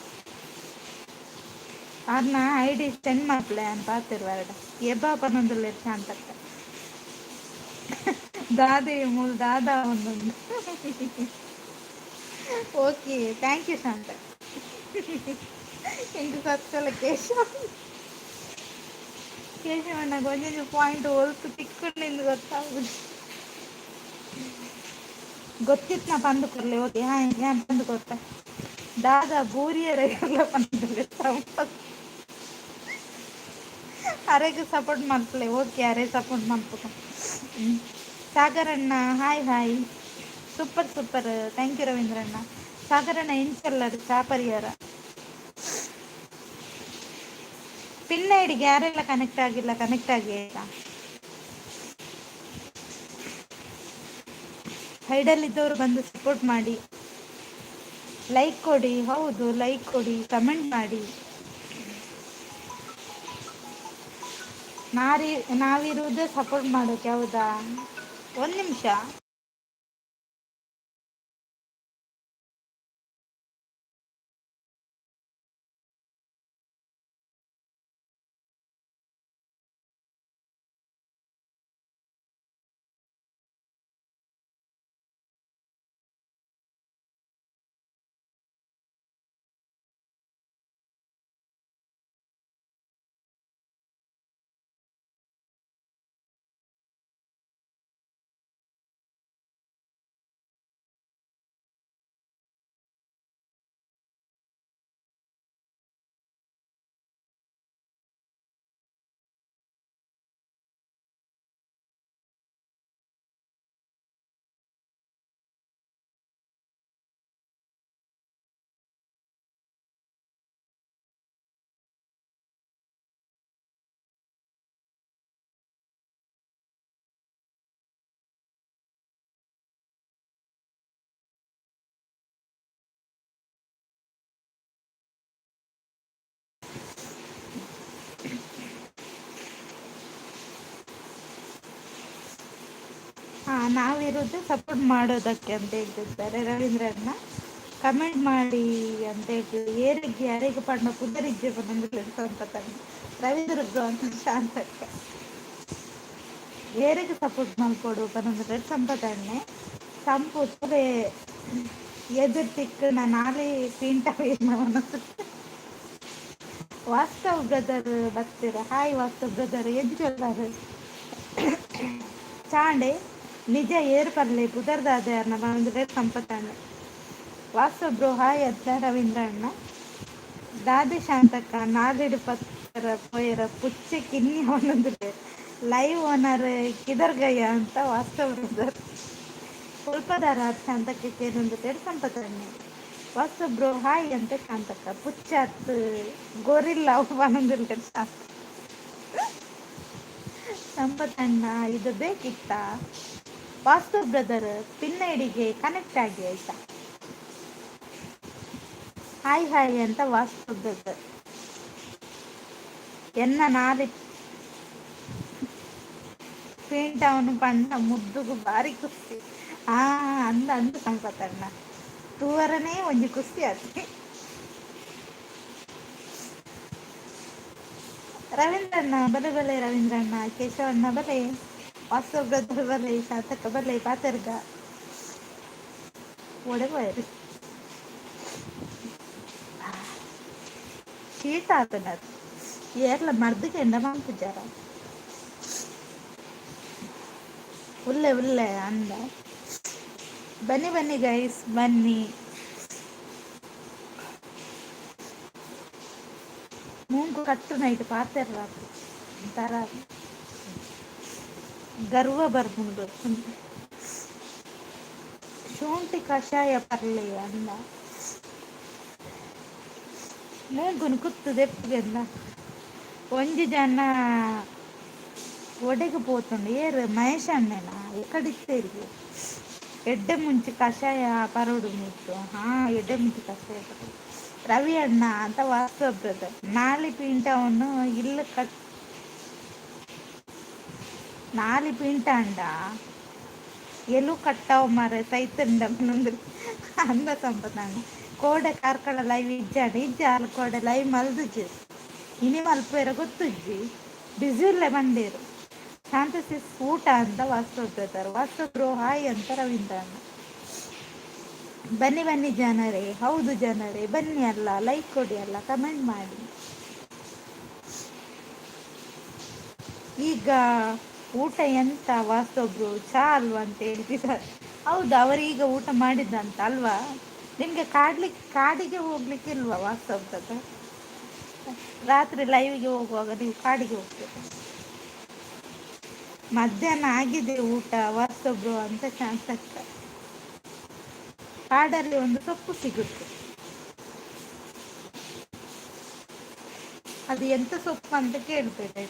ಆರ್ನ ಐಡಿ ಸೆಂಡ್ ಮಲ್ಪಲೆ ಅಂತ ಪಾತೆರ್ವಾರಡ ಎಬ್ಬಾ ಪನೊಂದುಲ್ಲೆರ್ ಶಾಂತಕ್ಕ. ದಾದೆ ಮೂಲು ದಾದಾ ಒಂದೊಂದು. Okay, thank you Shantakka. ಎಂಕ್ ಸತ್ತಲ ಕೇಶವ. ಕೇಶವಣ್ಣಗ್ ಒಂಜೊಂಜಿ ಪಾಯಿಂಟ್ ಒಲ್ತು ತಿಕ್ಕುಂಡು ಗೊತ್ತಾಗುದು. ಗೊತ್ತಿತ್ನ ಪಂದು ಕೊರ್ಲೆ. ಓಕೆ, ಹಾ, ಯಾನ್ ಪಂದು ಕೊರ್ಪೆ. ದಾದಾ ಬೂರಿಯರ ಪಂದುಲ್ಲೆ ಸಂಪತ್. ಅರೆಗ್ ಸಪೋರ್ಟ್ ಮಲ್ಪಲೆ. ಓಕೆ, ಅರೆ ಸಪೋರ್ಟ್ ಮಲ್ಪುಗ. ಸಾಗರಣ್ಣ hi hi, super super, thank you ರವೀಂದ್ರಣ್ಣ. ಸಾಗರಣ್ಣ ಎಂಚಲ್ಲರ್ ಚಾ ಪರಿಯಾರ? ಪಿನ್ ಐಡಿಗೆ ಯಾರೆಲ್ಲ ಕನೆಕ್ಟ್ ಆಗಿಲ್ಲ ಕನೆಕ್ಟ್ ಆಗಿ ಆಯ್ತಾ? ಹೈಡಲ್ಲಿದ್ದವರು ಬಂದು ಸಪೋರ್ಟ್ ಮಾಡಿ, ಲೈಕ್ ಕೊಡಿ. ಹೌದು, ಲೈಕ್ ಕೊಡಿ, ಕಮೆಂಟ್ ಮಾಡಿ. ನಾರಿ ನಾವಿರುವುದೇ ಸಪೋರ್ಟ್ ಮಾಡೋಕೆ, ಹೌದಾ? ಒಂದು ನಿಮಿಷ. ಹಾಂ, ನಾವಿರೋದು ಸಪೋರ್ಟ್ ಮಾಡೋದಕ್ಕೆ ಅಂತ ಹೇಳ್ತಿದ್ದಾರೆ ರವೀಂದ್ರಣ್ಣ. ಕಮೆಂಟ್ ಮಾಡಿ ಅಂತ ಹೇಳ್ತಿದ್ದಾರೆ. ಏರಿಗೆ ಯಾರಿಗೆ ಪಂಡ ಪುದರಿಜ್ಜೆ ಬಂದಿಲ್ಲ ಸಂಪತ್ತಣ್ಣ. ರವೀಂದ್ರ ಬ್ರೋ ಅಂತ ಶಾಂತಕ್ಕ. ಏರಿಗೆ ಸಪೋರ್ಟ್ ಮಲ್ಪೊಡು ಪನೊಂದುಲ್ಲೆರ್ ಸಂಪತಣ್ಣೆ. ಸಂಪು ತುಲೆ ಎದುರು ತಿಕ್ಕುನ ನಾಲೆ ಪಿಂಟ. ವಾಸ್ತವ್ ಬ್ರದರ್ ಬತ್ತೆರ್. ಹಾಯ್ ವಾಸ್ತವ್ ಬ್ರದರ್, ಎಂಚುಲ್ಲರ್? ಚಾಂಡೆ ನಿಜ ಏರ್ ಪರ್ಲೆ ಪುದರ್ದಾದೆ ಅರ್ನ ಪನೊಂದುಲ್ಲೆರ್ ಸಂಪತಣ್ಣೆ. ವಾಸ್ತವ್ ಬ್ರೋ ಹಾಯ್ ಅತ್ತ ರವೀಂದ್ರ ಅಣ್ಣ. ದಾದೆ ಶಾಂತಕ್ಕ ನಾಲೆಡ್ ಪತ್ತರ ಪೋಯೆರ ಪುಚ್ಚೆ ಕಿನ್ನಿ ಪನೊಂದುಲ್ಲೆರ್. ಲೈವ್ ಓನರ್ ಕಿದರ್ ಗಯ ಅಂತ ವಾಸ್ತವ್ ಬ್ರದರ್. ಕೊಲ್ಪದಾರ ಶಾಂತಕ್ಕ ಕೇನೊಂದುಲ್ಲೆರ್ ಸಂಪತಣ್ಣೆ. ವಾಸ್ತವ್ ಬ್ರೋ ಹಾಯ್ ಅಂತ ಶಾಂತಕ್ಕ. ಪುಚ್ಚೆ ಅತ್ ಗೊರಿಲ್ಲ ಪನೊಂದುಲ್ಲೆರ್ ಶಾಂತ. ಸಂಪತಣ್ಣ ಇದು ಬೇಕಿತ್ತ? ವಾಸ್ತವ್ ಬ್ರದರ್ ಪಿನ್ ಐಡಿಗೆ ಕನೆಕ್ಟ್ ಆಗಿ ಆಯ್ತಾ? ಹಾಯ್ ಹಾಯ್ ಅಂತ ವಾಸ್ತವ್ ಬ್ರದರ್. ಎನ್ನ ನಾಲಿ ಪೇಂಟ್ ಅವನು ಪಂಡ ಮುದ್ದುಗು ಬಾರಿ ಖುಷಿ. ಆ ಅಂದ ಅಂದ ಸಂಪತಣ್ಣ ತೂವರನೇ ಒಂಜಿ ಖುಷಿ ಆತಿ. ರವೀಂದ್ರಣ್ಣ ಬಲೆ ಬಲೆ ರವೀಂದ್ರಣ್ಣ, ಕೇಶವಣ್ಣ ಬಲೆ, ವಾಸ್ತವ್ ಬ್ರದರ್ ಬಲೆ, ಶಾಂತಕ್ಕ ಬಲೆ, ಪಾತೆರ್ಗ ಒಡೆ ಪೋಯೆರ್. ಶೀತ ಆತುಂಡು ಏರ್ಲ ಮರ್ದ್ ಕೆಂಡ ಮನ್ಪುಜಾರ? ಉಲ್ಲೆ ಉಲ್ಲೆ ಅಂದ. ಬನ್ನಿ ಬನ್ನಿ ಗೈಸ್ ಬನ್ನಿ. ಮೂಂಕು ಕಟ್ಟು ನೈಟ್ ಪಾತೆರ್ರ ಒಂಥರ ಗರ್ವ ಬರ್ಪುಂಡು. ಶುಂಠಿ ಕಷಾಯ ಪರ್ಲೆ ಅಂದ. ಮೂಂಕುನು ಕುತ್ತು ದೆಪ್ಪುಗೆಂದ. ಒಂಜಿ ಜನ ಒಡೆಗ್ ಪೋತುಂಡು ಏರ್ ಮಹೇಶ್ ಅಣ್ಣನ ಎಕಡಿತ್ತೇರಿಗೆ. ಎಡ್ಡೆ ಮುಂಚಿ ಕಷಾಯ ಪರೋಡು ಮುಟ್ಟು. ಹಾ, ಎಡ್ಡೆ ಮುಂಚಿ ಕಷಾಯ ಪರೋಡು ರವಿ ಅಣ್ಣ ಅಂತ ವಾಸ್ತವ ಬ್ರದರ್. ನಾಲಿ ಪಿಂಟವನ್ನು ಇಲ್ಲ ಕಟ್ ನಾಲಿ ಪಿಂಟ ಅಂಡ. ಎಲ್ಲೂ ಕಟ್ಟಾವ್ ಮಾರೆ ಸೈತಂಡ ಅಂದ ಸಂಪತಣ್ಣ. ಕೋಡೆ ಕಾರ್ಕಳ ಲೈವ್ ಇಜ್ಜಾಂಡ ಇಜ್ಜ ಅಲ್ ಕೋಡೆ ಲೈವ್ ಮಲ್ದುಜಿ ಇನಿ ಮಲ್ಪೇರ ಗೊತ್ತುಜ್ಜಿ ಬಿಸಿ ಇಲ್ಲೇ ಬಂಡೇರು. ಶಾಂತ ಸಿಸ್ ಊಟ ಅಂತ ವಾಸ್ತವ ಬ್ರದರ್, ವಾಸ್ತವ ಬ್ರೋ ಹಾಯ್ ಅಂತ ರವೀಂದ್ರ ಅಣ್ಣ. ಬನ್ನಿ ಬನ್ನಿ ಜನರೇ, ಹೌದು ಜನರೇ ಬನ್ನಿ ಅಲ್ಲ, ಲೈಕ್ ಕೊಡಿ ಅಲ್ಲ, ಕಮೆಂಟ್ ಮಾಡಿ. ಈಗ ಊಟ ಎಂತ ವಾಸ್ತೊಬ್ರು ಚಾ ಅಲ್ವಾ ಅಂತ ಹೇಳ್ತಿದ್ದಾರೆ. ಹೌದು, ಅವರೀಗ ಊಟ ಮಾಡಿದ್ದಂತ ಅಲ್ವಾ? ನಿಮಗೆ ಕಾಡ್ಲಿಕ್ಕೆ ಕಾಡಿಗೆ ಹೋಗ್ಲಿಕ್ಕೆ ಇಲ್ವಾ ವಾಸ್ತವ್ ಬ್ರದರ್? ರಾತ್ರಿ ಲೈವ್ಗೆ ಹೋಗುವಾಗ ನೀವು ಕಾಡಿಗೆ ಹೋಗ್ತೀರ? ಮಧ್ಯಾಹ್ನ ಆಗಿದೆ ಊಟ ವಾಸ್ತೊಬ್ರು ಅಂತ ಶಾಂತಕ್ಕ. ಕಾಡಲ್ಲಿ ಒಂದು ಸೊಪ್ಪು ಸಿಗುತ್ತೆ, ಅದು ಎಂತ ಸೊಪ್ಪು ಅಂತ ಕೇಳ್ಬೇಡ.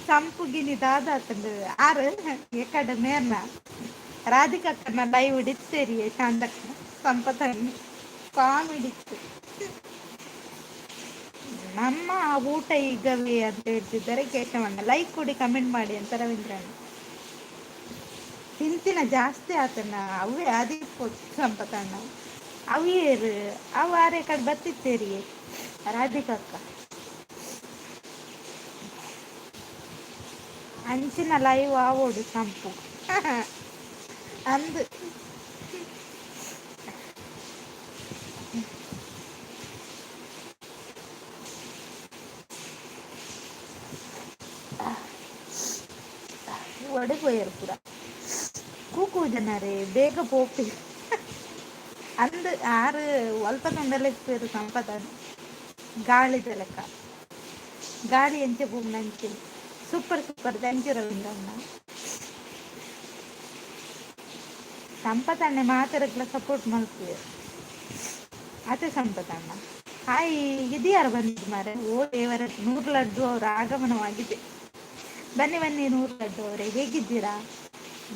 ಸಂಪುಗಿನಿ ದಾದಾತಂದು ಆರು ಎಕಡೆ ಮೇರ್ನ ರಾಧಿಕಕ್ಕನ ಲೈವ್ ಇಡಿತ್ತೇರಿಯೇ ಶಾಂತಕ್ಕ ಸಂಪತಣ್ಣಿ ಕಾಮಿಡಿ. ನಮ್ಮ ಊಟ ಈಗವೇ ಅಂತ ಹೇಳ್ತಿದ್ದಾರೆ ಕೇಶವಣ್ಣ. ಲೈಕ್ ಕೊಡಿ, ಕಮೆಂಟ್ ಮಾಡಿ ಅಂತ ರವೀಂದ್ರಣ್ಣ. ತಿಂತಿನ ಜಾಸ್ತಿ ಆತನ ಅವೇ ಅದಿಪ್ಪು ಸಂಪತಣ್ಣ ಅವಿಯೇರು ಅವು ಆರೆ ಕಡೆ ಬತ್ತಿತ್ತೇರಿಯೇ ರಾಧಿಕಕ್ಕ. ಅಂಚಿನ ಲೈವ್ ಆವೋಡು ಸಂಪು ಅಂದು. ಒಡೆ ಪೋಯರ್ ಪೂರ ಕೂಕು ಜನರೇ ಬೇಗ ಪೋಪಿ ಅಂದು. ಆರು ಅಲ್ಪ ತುಂಡಲೆ ಇಪ್ಪೇರು ಸಂಪತಣ್ಣ. ಗಾಳಿದ ಲೆಕ್ಕ ಗಾಳಿ ಎಂಚೆ ಭೂಮಿ ಅಂಚಿನ. ಸೂಪರ್ ಸೂಪರ್, thank you ರವೀಂದ್ರಣ್ಣ. ಸಂಪತಣ್ಣೆ ಮಾತಾಡಕ್ಲ ಸಪೋರ್ಟ್ ಮಲ್ಪುವೆರ್ ಅತೆ ಸಂಪತಣ್ಣ. ಹಾಯ್, ಇದು ಯಾರು ಬಂದಿದ್ದು ಮಾರೆ? ಓ ದೇವರ, ನೂರು ಲಡ್ಡು ಅವರ ಆಗಮನವಾಗಿದೆ. ಬನ್ನಿ ಬನ್ನಿ ನೂರು ಲಡ್ಡು ಅವರೇ, ಹೇಗಿದ್ದೀರಾ?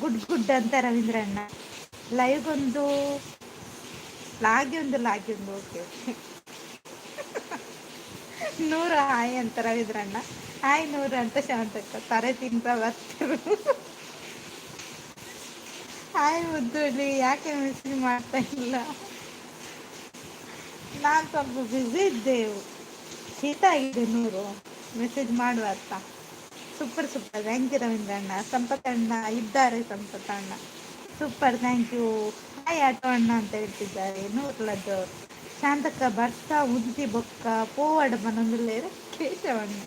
ಗುಡ್ ಗುಡ್ ಅಂತ ರವೀಂದ್ರಣ್ಣ. ಲೈವ್ಗೊಂದು ಲಾಗಿ ಒಂದು ಲಾಗಿ ಒಂದು ಓಕೆ ಓಕೆ. ನೂರು ಹಾಯ್ ಅಂತ ರವೀಂದ್ರಣ್ಣ. ಹಾಯ್ ನೂರು ಅಂತ ಶಾಂತಕ್ಕ. ತರೆ ತಿಂತ ಬರ್ತಿರು. ಹಾಯ್ ಮುದ್ದುಳಿ, ಯಾಕೆ ಮೆಸೇಜ್ ಮಾಡ್ತಾ ಇಲ್ಲ? ನಾನು ಸ್ವಲ್ಪ ಬ್ಯುಸಿ ಇದ್ದೆವು, ಶೀತ ಆಗಿದೆ ನೂರು, ಮೆಸೇಜ್ ಮಾಡುವ ಅಂತ. Super super, thank you ರವೀಂದ್ರಣ್ಣ. ಸಂಪತಣ್ಣ ಇದ್ದಾರೆ ಸಂಪತಣ್ಣ. Super, thank you. Hi auto ಅಣ್ಣ ಅಂತ ಹೇಳ್ತಿದ್ದಾರೆ ನೂರು ಲಡ್ಡು ಅವರು. ಶಾಂತಕ್ಕ ಬರ್ತಾ ಉಂತಿ ಬೊಕ್ಕ ಪೋವಾಡ ಮನೊಂದುಲ್ಲೇರು ಕೇಶವಣ್ಣ.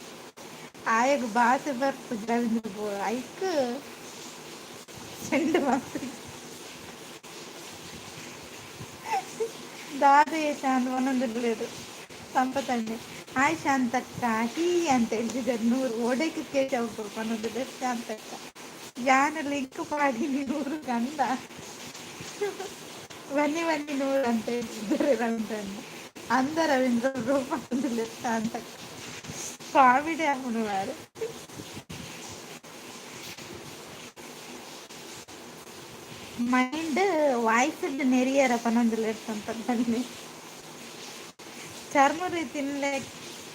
ಆಯಗ್ ಬಾಸೆ ಬರ್ಪುಜಿ ರವೀಂದ್ರ ಐಕ್ ಚೆಂಡು ಮಾತು ದಾದೆ ಶಾಂತ ಮನೊಂದುಲ್ಲೇರು ಸಂಪತಣ್ಣೆ. ಹಾಯ್ ಶಾಂತಕ್ಕ ಹೀ ಅಂತ ಹೇಳ್ತಿದ್ದಾರೆ ನೂರು. ಓಡಕ್ಕೆ ಕೇಶವ ಪನೊಂದುಲ್ಲೇರು ಶಾಂತಕ್ಕ. ಯಾನ್ ಲಿಂಕ್ ಪಾಡಿನಿ ನೂರು ಗಂಡ. ಬನ್ನಿ ಬನ್ನಿ ನೂರು ಅಂತ ಹೇಳ್ತಿದ್ದಾರೆ ರವೀಂದ್ರಣ್ಣ. ಅಂದ ರವೀಂದ್ರ ರೂಪ ಶಾಂತಕ್ಕ. ಕಾಮಿಡಿ ಆಪುಂಡು ಮಾರ್ರೆ. ಮೈಂಡ್ ವಾಯ್ಸ್ ನೆರಿಯರ ಪನೊಂದುಲ್ಲೆರ್ ಸಂಪತಣ್ಣೆ. ಚರ್ಮುರಿ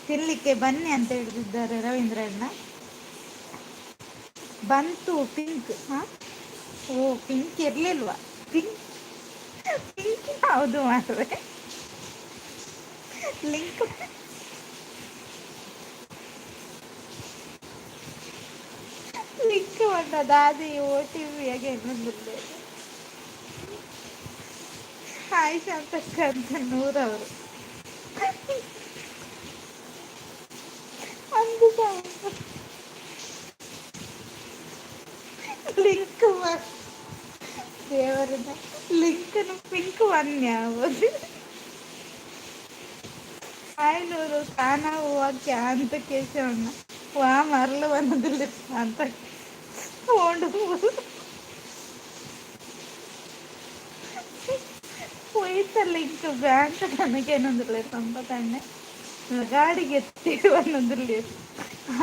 ತಿನ್ಲಿಕ್ಕೆ ಬನ್ನಿ ಅಂತ ಹೇಳ್ತಿದ್ದಾರೆ ರವೀಂದ್ರಣ್ಣ. ಬಂತು ಪಿಂಕ್. ಹಾ ಓ ಪಿಂಕ್ ಇರ್ಲಿಲ್ವಾ? ಪಿಂಕ್ ಪಿಂಕ್ ಹೌದು ಮಾರ್ರೆ. ಲಿಂಕ್ ಲಿಂಕ್ ಪಂಡ ದಾದೆ ಓ ಟಿ ಪಿ ಇನ್ನೊಂದುಲ್ಲೆರ್. ಹಾಯ್ ಶಾಂತಕ್ಕ ಅಂತ ನೂರವರು. ಅಂದು ಲಿಂಕ್ ದೇವರನ್ನ ಲಿಂಕ್ ಪಿಂಕ್ ವನ್ಯ. ಹಾಯ್ ನೂರು ಕಾನ ಹೂವ ಕ್ಯಾ ಅಂತ ಕೇಶವಣ್ಣ. ವಾ ಮರಳು ಅನ್ನೋದಿಲ್ಲ ಅಂತ ಓಂಡು ಪೋಯ್ತ ಲಿಂಕ್ ಬ್ಯಾಂಕ್ ನನಗೇನೊಂದಿಲ್ಲ ಸಂಪತಣ್ಣೆ. ಗಾಡಿಗೆ ಎತ್ತಿ ಅನ್ನೋದಿಲ್ಲ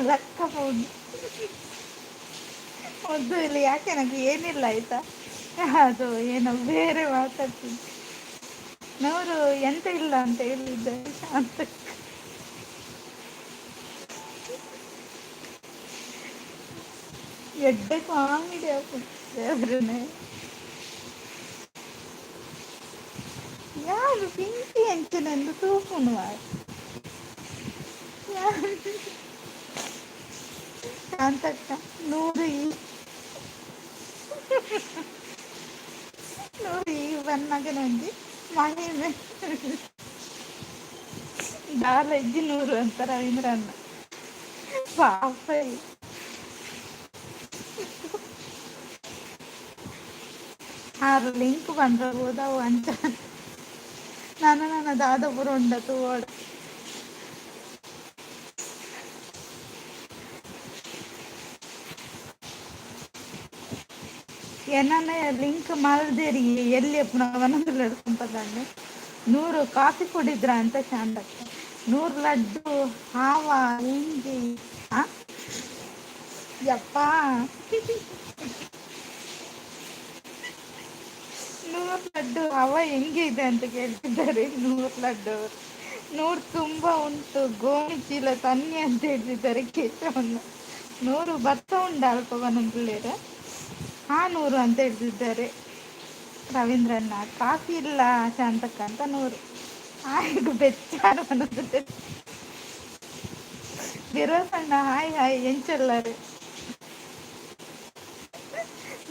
ಲಕ್ಕ ಫೋನ್ ಒದ್ದು ಇಲ್ಲಿ ಯಾಕೆ ನನಗೆ ಏನಿಲ್ಲ ಆಯ್ತಾ? ಅದು ಏನೋ ಬೇರೆ ಮಾತಾಡ್ತೀನಿ. ನೂರು ಎಂತ ಇಲ್ಲ ಅಂತ ಹೇಳಿದ್ದೆ ಶಾಂತ. ಎಡ್ಡೆ ಕಾಮಿಡಿ ಆಪುಂಡು ದೇವರೇ. ಯಾರು ಪಿಂಕಿ ಅಂಚನೆಂದು ತೂಪುನು. ಶಾಂತಕ್ಕ, ನೂರು ಈ ನೂರು ಈ ಬನ್ನಗನೊಂಜಿ ಮಹಿಮೆ ದಾಲ ಇಜ್ಜಿ ನೂರು ಅಂತ ರವೀಂದ್ರ ಅಣ್ಣ. ಪಾಪ. ಆರು ಲಿಂಕ್ ಬಂದ್ರೆ ಓದವು ಅಂಚ ನಾನು ನನ್ನ ದಾದ ಪೂರ ಉಂಡ ತೂವೊಡು. ಏನನ್ನ ಲಿಂಕ್ ಮಲ್ದೇರಿ ಎಲ್ಲಿ ಪುನಃ ಸಂಪದಂಡೆ. ನೂರು ಕಾಫಿ ಕುಡಿದ್ರ ಅಂತ ಶಾಂತಕ್ಕ. ನೂರು ಲಡ್ಡು ಹಾವ ಹಿಂಗೆ. ಆ ಯಪ್ಪ, ನೂರು ಲಡ್ಡು ಹವ ಹೆಂಗೆ ಇದೆ ಅಂತ ಕೇಳ್ತಿದ್ದಾರೆ ನೂರು ಲಡ್ಡು ಅವರು. ನೂರು ತುಂಬ ಉಂಟು, ಗೋಣಿ ಚೀಲ ತನ್ನಿ ಅಂತ ಹೇಳ್ತಿದ್ದಾರೆ ಕೇಶವನ್ನ. ನೂರು ಭತ್ತ ಉಂಡ ಅಲ್ಪ ಬನಂದುಳ್ಳೇರ. ಹಾ ನೂರು ಅಂತ ಹೇಳ್ತಿದ್ದಾರೆ ರವೀಂದ್ರಣ್ಣ. ಕಾಫಿ ಇಲ್ಲ ಶಾಂತಕ್ಕ ಅಂತ ನೂರು. ಆಯ್ತು, ಬೆಚ್ಚಾರ ಬನಂದುಳ್ಳೆ. ಬಿರೋಸಣ್ಣ ಹಾಯ್ ಹಾಯ್, ಎಂಚಲ್ಲರು?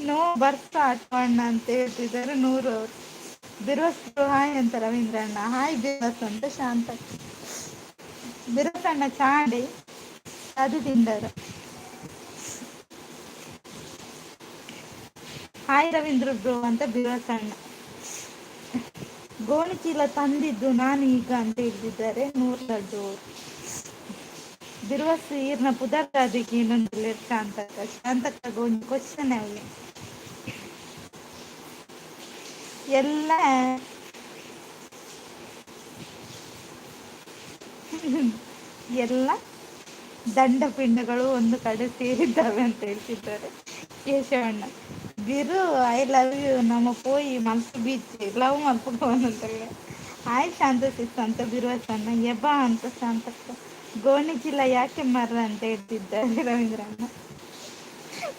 ನೋ ಬರ್ತಾ ಅಣ್ಣ ಅಂತ ಹೇಳ್ತಿದ್ದಾರೆ ನೂರು ಅವರು. ಬಿರೋಸ್ ಹಾಯ್ ಅಂತ ರವೀಂದ್ರಣ್ಣ. ಹಾಯ್ ಬಿರೋಸ್ ಅಂತ ಶಾಂತ. ಬಿರೋಸಣ್ಣ ಚಾಡಿ ಅದು ತಿಂದರು. ಹಾಯ್ ರವೀಂದ್ರ ಬ್ರೋ ಅಂತ ಬಿರೋಸಣ್ಣ. ಗೋಣಿ ಚೀಲ ತಂದಿದ್ದು ನಾನು ಈಗ ಅಂತ ಹೇಳ್ತಿದ್ದಾರೆ ನೂರು ಲಡ್ಡು ಅವರು. ಬಿರುವಸ್ ಈರ್ನ ಪುದರ್ ಅದಕ್ಕೆ ಇನ್ನೊಂದು ಶಾಂತಕ್ಕ. ಶಾಂತಕ್ಕ ಗೊಂಜಿ ಕ್ವಶನ್ ಅವೆ ಎಲ್ಲ ಎಲ್ಲ ದಂಡಪಿಂಡಗಳು ಒಂದು ಕಡೆ ಸೇರಿದ್ದಾವೆ ಅಂತ ಹೇಳ್ತಿದ್ದಾರೆ ಕೇಶವಣ್ಣ. ಬಿರು I love you, ನಮ್ಮ ಪೋಯಿ ಮಲ್ಪು ಬೀಚ್ ಲವ್ ಮಲ್ಪು ಅಂತಾರೆ. ಹಾಯ್ ಶಾಂತ ಸಿಸ್ ಅಂತ ಬಿರುವಸಣ್ಣ. ಎಬಾ ಅಂತ ಶಾಂತಕ್ಕ. ಗೋಣಿ ಚೀಲ ಯಾಕೆ ಮರ್ರ ಅಂತ ಹೇಳ್ತಿದ್ದಾರೆ ರವೀಂದ್ರಣ್ಣ.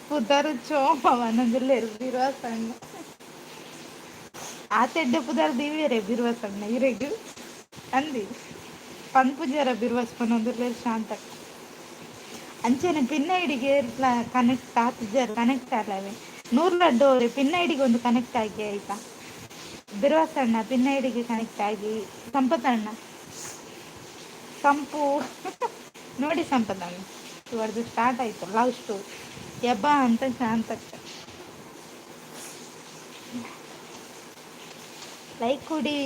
ಪುದರು ಚೋಮವನದಲ್ಲೇರು ಬಿರುವಸಣ್ಣ. ಆತೆಡ್ಡೆ ಪುದರ್ ದಿವ್ಯರೇ ಬಿರುವಸಣ್ಣ ಇರೆಗ್ ಅಂದಿ ಪನ್ಪುಜರ ಬಿರುವಸ್ ಪನೊಂದುಲ್ಲೆರ್ ಶಾಂತಕ್ಕ. ಅಂಚೆನೆ ಪಿನ್ನ ಐಡಿಗೆ ಕನೆಕ್ಟ್ ಆತುಜರ್, ಕನೆಕ್ಟ್ ಆಲವೆ. ನೂರು ಲಡ್ಡು ಅವರೇ ಪಿನ್ ಐಡಿಗೆ ಒಂದು ಕನೆಕ್ಟ್ ಆಗಿ ಆಯ್ತಾ. ಬಿರುವಸಣ್ಣ ಪಿನ್ ಐಡಿಗೆ ಕನೆಕ್ಟ್ ಆಗಿ. ಸಂಪತಣ್ಣ ಸಂಪು ನೋಡಿ ಸಂಪತಣ್ಣ, ಇವರದು ಸ್ಟಾರ್ಟ್ ಆಯ್ತು ಲವ್ ಸ್ಟೋರಿ. ಯಬ್ಬಾ ಅಂತ ಶಾಂತಕ್ಕ. ಲೈಕ್ ಕೊಡಿ.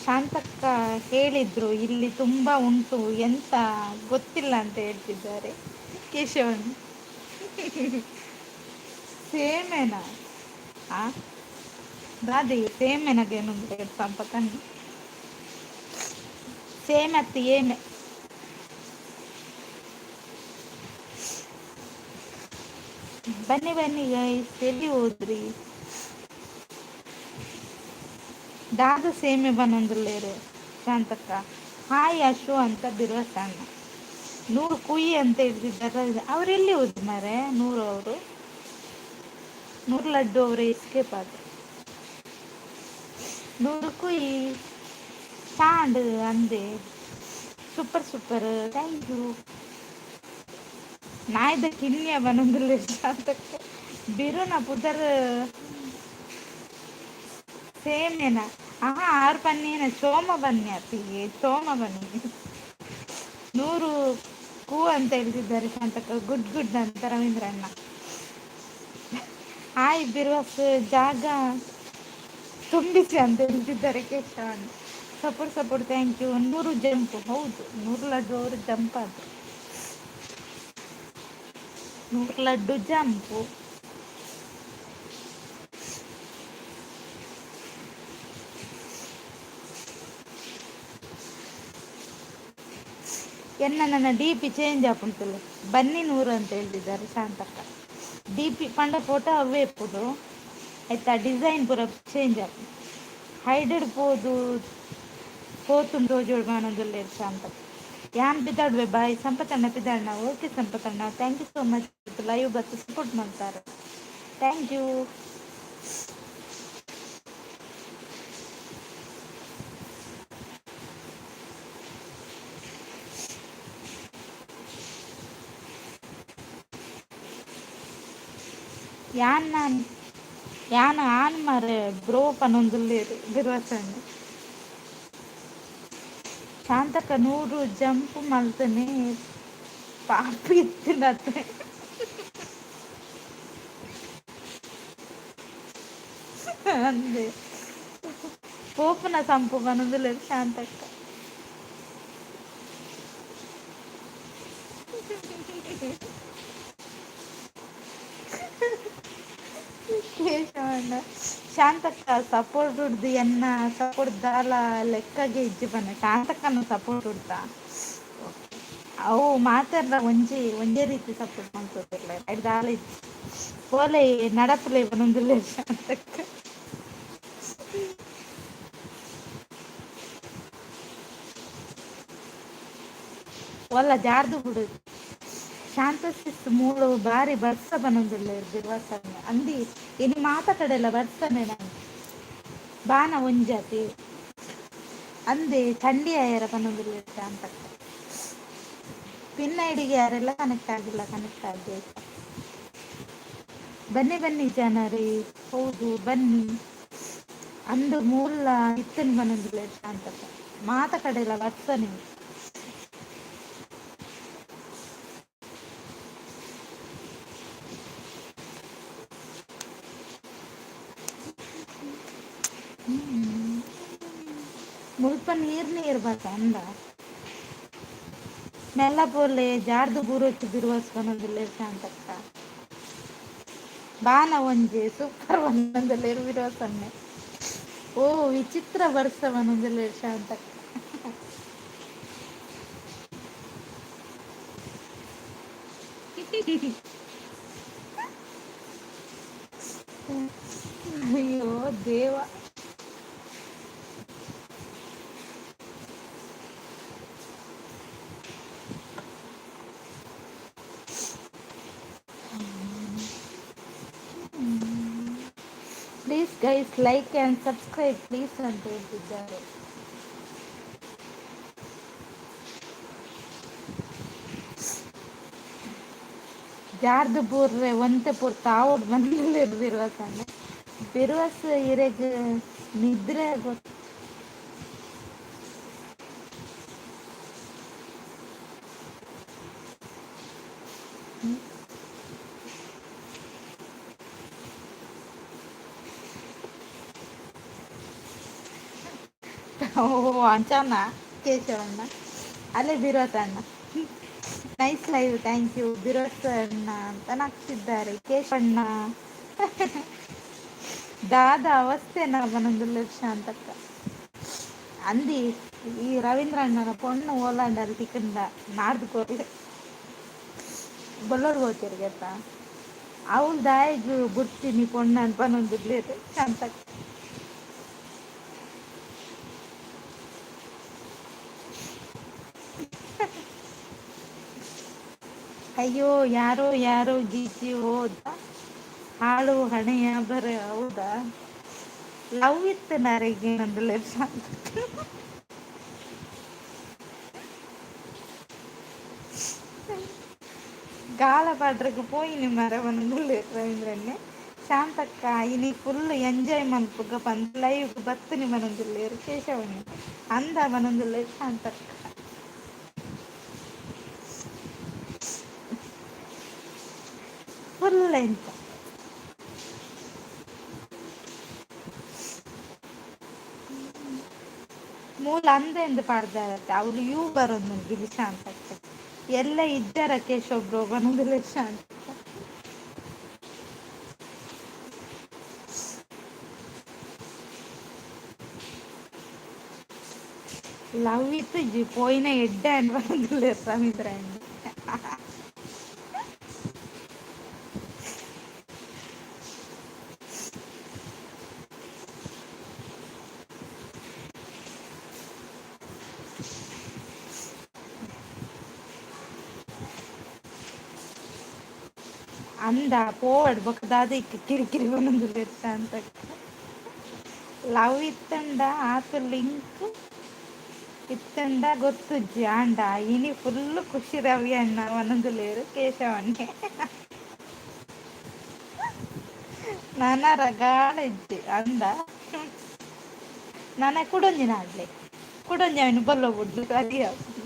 ಶಾಂತಕ್ಕ ಹೇಳಿದ್ರು ಇಲ್ಲಿ ತುಂಬ ಉಂಟು, ಎಂತ ಗೊತ್ತಿಲ್ಲ ಅಂತ ಹೇಳ್ತಿದ್ದಾರೆ ಕೇಶವನ್. ಸೇಮೇನಾ? ಆ ದಾದಿ ಸೇಮೆನಗೇನು ಸಂಪತಣ್ಣ? ಸೇಮ್ ಅತ್ತು ಏಮೆ. ಬನ್ನಿ ಬನ್ನಿ ಗೈಸ್, ಎಲ್ಲಿ ಹೋದ್ರಿ? ದಾದ ಸೇಮೆ ಬನ್ನೊಂದುಲ್ಲೇರು ಶಾಂತಕ್ಕ. ಹಾಯ್ ಅಶು ಅಂತ ಬಿರುವಸಣ್ಣ. ನೂರು ಕುಯ್ ಅಂತ ಹೇಳ್ತಿದ್ದಾರೆ. ಅವ್ರು ಎಲ್ಲಿ ಹೋದ್ರು ಮಾರೆ ನೂರು ಅವರು? ನೂರು ಲಡ್ಡು ಅವರು ಎಸ್ಕೇಪ್ ಆದ್ರು. ನೂರು ಕುಯ್ ಚಾಂಡ್ ಅಂದೆ. Super super, thank you. ನಾಯ್ದ ಕಿನ್ಯ ಬನ್ನೊಂದುಲ್ಲೇರು ಶಾಂತಕ್ಕ. ಬಿರುನ ಪುದರ್ ಸೇಮೇನ? ಆಹಾ, ಆರು ಪನ್ನೇನ ಚೋಮ ಬನ್ನಿ ಅತ್ತಿಗೆ, ಚೋಮ ಬನ್ನಿ. ನೂರು ಕೂ ಅಂತ ಹೇಳ್ತಿದ್ದಾರೆ ಶಾಂತಕ್ಕ. ಗುಡ್ ಗುಡ್ ಅಂತ ರವೀಂದ್ರಣ್ಣ. ಹಾಯ್ ಬಿರುವಸ್, ಜಾಗ ತುಂಬಿಸಿ ಅಂತ ಹೇಳ್ತಿದ್ದಾರೆ ಕೇಶವಣ್ಣ. Support support, thank you. ನೂರು ಜಂಪ್, ಹೌದು, ನೂರು ಲಡ್ಡು ಅವರು ಜಂಪ್ ಆದ್ರು. ನೂರು ಲಡ್ಡು ಜಂಪು. ಎನ್ನ ನನ್ನ ಡಿ ಪಿ ಚೇಂಜ್ ಆಪುಂಟುಲ್ಲೆ. ಬನ್ನಿ ನೂರು ಅಂತ ಹೇಳ್ತಿದ್ದಾರೆ ಶಾಂತಕ್ಕ. ಡಿ ಪಿ ಪಂಡ ಫೋಟೋ ಅವೇ ಇಪ್ಪುದು ಆಯ್ತಾ, ಡಿಸೈನ್ ಪೂರ ಚೇಂಜ್ ಆಪುಂಡು. ಹೈಡೆಡ್ ಪೋದು ಪೋತುಂಡು ತೋಜೋಡು ಮಾನೊಂದುಲ್ಲೆರ್ ಶಾಂತಕ್ಕ. ಯಾನ್ ಪಿದಾಡುವೆ, ಬಾಯ್ ಸಂಪತಣ್ಣ ಪಿದಾಡ್ನ. ಓಕೆ ಸಂಪತಣ್ಣ, thank you so much. Live ಬತ್ತು ಸಪೋರ್ಟ್ ಮಾಡ್ತಾರೆ, thank you. ಯಾನ್ ನಾನು ಯಾನ್ ಆನ್ ಮಾರೆ ಬ್ರೋ ಪನೊಂದುಲ್ಲೆರ್ ಬಿರ್ವಸಣ್ಣ. ಶಾಂತಕ್ಕ 100 ಜಂಪ್ ಮಲ್ತನೆ ಪಾಪಿ ಇತ್ತಿನತೆ. ಅಂದೆ ಪೋಪುನ ಸಂಪು ಪನೊಂದುಲ್ಲೆರ್ ಶಾಂತಕ್ಕ. ಕೇಶವಣ್ಣ ಶಾಂತಕ್ಕ ಸಪೋರ್ಟ್ ಉಡ್ದು ಎನ್ನ ಸಪೋರ್ಟ್ ದಾಲ ಲೆಕ್ಕಗೆ ಇಜ್ಜಿ ಪನ್ನ. ಶಾಂತಕ್ಕನ ಸಪೋರ್ಟ್ ಉಡ್ತಾ ಅವು ಮಾತೆರ್ಲ ಒಂಜಿ ಒಂಜೇ ರೀತಿ ಸಪೋರ್ಟ್ ಮಲ್ತೊಂದುಲ್ಲೆರ್, ಐಟ್ ದಾಲ ಇಜ್ಜಿ. ಪೋಲೆ ನಡಪುಲೆ ಪನೊಂದುಲ್ಲೆರ್ ಶಾಂತಕ್ಕ. ಒಲ್ಲ ಜಾರ್ದು ಬುಡು ಶಾಂತ ಸಿಸ್ ಮೂಲು ಬಾರಿ ಬರ್ಸ ಪನೊಂದುಲ್ಲೆರ್ ಬಿರ್ವಸಣ್ಣ. ಅಂದಿ ಇನಿ ಮಾತ ಕಡೆಲ ಬರ್ಸನೆ ನಂಕ್ ಬಾನ ಒಂಜಾತಿ ಅಂದೆ ಚಂಡಿ ಆಯೆರ ಪನೊಂದುಲ್ಲೆರ್ ಶಾಂತಕ್ಕ. ಪಿನ್ ಐಡಿಗೆ ಯಾರೆಲ್ಲ ಕನೆಕ್ಟ್ ಆಗಿಲ್ಲ ಕನೆಕ್ಟ್ ಆಗಿ ಬನ್ನಿ ಬನ್ನಿ ಜನರೇ. ಹೌದು ಬನ್ನಿ ಅಂದು ಮೂಲ ಇತ್ತನ್ ಪನೊಂದುಲ್ಲೆರ್ ಶಾಂತಕ್ಕ. ಮಾತ ಕಡೆಲ ಬರ್ಸನೆ. ಮುಲ್ಪ ನೀರ್ ನೀರ್ ಬತ್ತ ಅಂದ ಮೆಲ್ಲ ಪೋಲೆ ಜಾರ್ದು ಬೂರೊಚ್ಚು ಬಿರುವಸ್ ಪನೊಂದುಲ್ಲೆರ್ ಶಾಂತಕ್ಕ. ಬಾನ ಒಂಜಿ ಸೂಪರ್ ಪನೊಂದುಲ್ಲೆರ್ ಬಿರುವಸಣ್ಣೆ. ಓ ವಿಚಿತ್ರ ಬರ್ಸ ಪನೊಂದುಲ್ಲೆರ್ ಶಾಂತಕ್ಕ. ಅಯ್ಯೋ ದೇವ. Please guys like and subscribe please ಅಂತ ಹೇಳ್ತಿದ್ದಾರೆ. ಜಾರ್ದು ಬೂರ್ರೆ ಒಂತೆ ಪೊರ್ತು ಆವೊಡು ಬಂದಿಲ್ಲೆರ್ ಬಿರ್ವಸಣ್ಣ. ಬಿರ್ವಸ್ ಇರೆಗ್ ನಿದ್ರೆ ಗೊತ್ತ. ಓ ಅಂಚನ ಕೇಶವಣ್ಣ ಅಲ್ಲೇ ಬಿರ್ವಸಣ್ಣ. ನೈಸ್ ಲೈವ್, thank you ಬಿರ್ವಸಣ್ಣ ಅಂತ ನಗ್ತಿದ್ದಾರೆ ಕೇಶವಣ್ಣ. ದಾದ ಅವಸ್ಥೆನ ಪನೊಂದುಲ್ಲೆರ್ ಶಾಂತಕ್ಕ. ಅಂದಿ ಈ ರವೀಂದ್ರ ಅಣ್ಣನ ಪೊಣ್ಣು ಓಲಾಂಡಲ್ ತಿಕ್ಕಂಡ ನಾಡ್ದು ಕೊರ್ಲೆ ಬೊಲ್ಲೊಡು ಪೋತೆರ್ ಗೊತ್ತಾ. ಅವ್ಲು ದಾಯೆಗ್ ಬುಡ್ತಿನಿ ಪೊಣ್ಣನ್ ಪನೊಂದುಲ್ಲೆರ್ ಶಾಂತಕ್ಕ. ಅಯ್ಯೋ ಯಾರೋ ಯಾರೋ ಗೀಚಿ ಹೋದ ಹಾಳು ಹಣೆಯ ಬರ. ಹೌದಾ ಲವ್ ಇತ್ತು ನರೆಗೆ ಶಾಂತಕ್ಕ. ಗಾಲ ಪಾಡ್ರಗ್ ಪೋಯಿನಿ ಮರ ಪನೊಂದುಲ್ಲೆರ್ ರವೀಂದ್ರಣ್ಣೆ. ಶಾಂತಕ್ಕ ಇನಿ ಫುಲ್ ಎಂಜಾಯ್ ಮನ್ಪುಗ ಪಂದ್ ಲೈವ್ ಬತ್ತುನಿ ಪನೊಂದುಲ್ಲೆರ್ ಕೇಶವಣ್ಣೆ. ಅಂದ ಪನೊಂದುಲ್ಲೆರ್ ಶಾಂತಕ್ಕ. Full enjoy. ಮೂಲ ಅಂದೆಂದು ಪಾಡ್ದಾರತ್ತೆ ಅವ್ಲು you ಬರೊಂದುಂಡು ಶಾಂತಕ್ಕ. ಎಲ್ಲ ಇದ್ದಾರ ಕೇಶವ್ ಬ್ರೋ ಪನೊಂದುಲ್ಲೆರ್ ಶಾಂತಕ್ಕ. ಲವ್ ಇತ್ತುಜಿ ಪೋಯಿನ ಎಡ್ಡೆ ಆಂಡ್ ಪನೊಂದುಲ್ಲೆರ್ ರವೀಂದ್ರಣ್ಣೆ. ಅಂದ ಪೋವಡ್ ಬೊಕ ದಾದ ಇಕ್ಕ್ ಕಿರಿಕಿರಿ ಪನೊಂದುಲ್ಲೆರ್ ಶಾಂತಕ್ಕ. ಲವ್ ಇತ್ತಂಡ ಆತ್ ಲಿಂಕ್ ಇತ್ತಂಡ ಗೊತ್ತುಜ್ಜಿ ಆಂಡ ಇನಿ ಫುಲ್ ಖುಷಿ ರವಿ ಅಣ್ಣ ಪನೊಂದುಲ್ಲೆರ್ ಕೇಶವಣ್ಣೆ. ನನ ರಗಾಳೆ ಇಜ್ಜಿ ಅಂದ ನನ ಕುಡೊಂಜಿ ನಾಡ್ಲೆ ಕುಡೊಂಜಿ ಅವನು ಬೊಲ್ಲ ಬುಡ್ದು ಸರಿ ಆಪುಂಡು.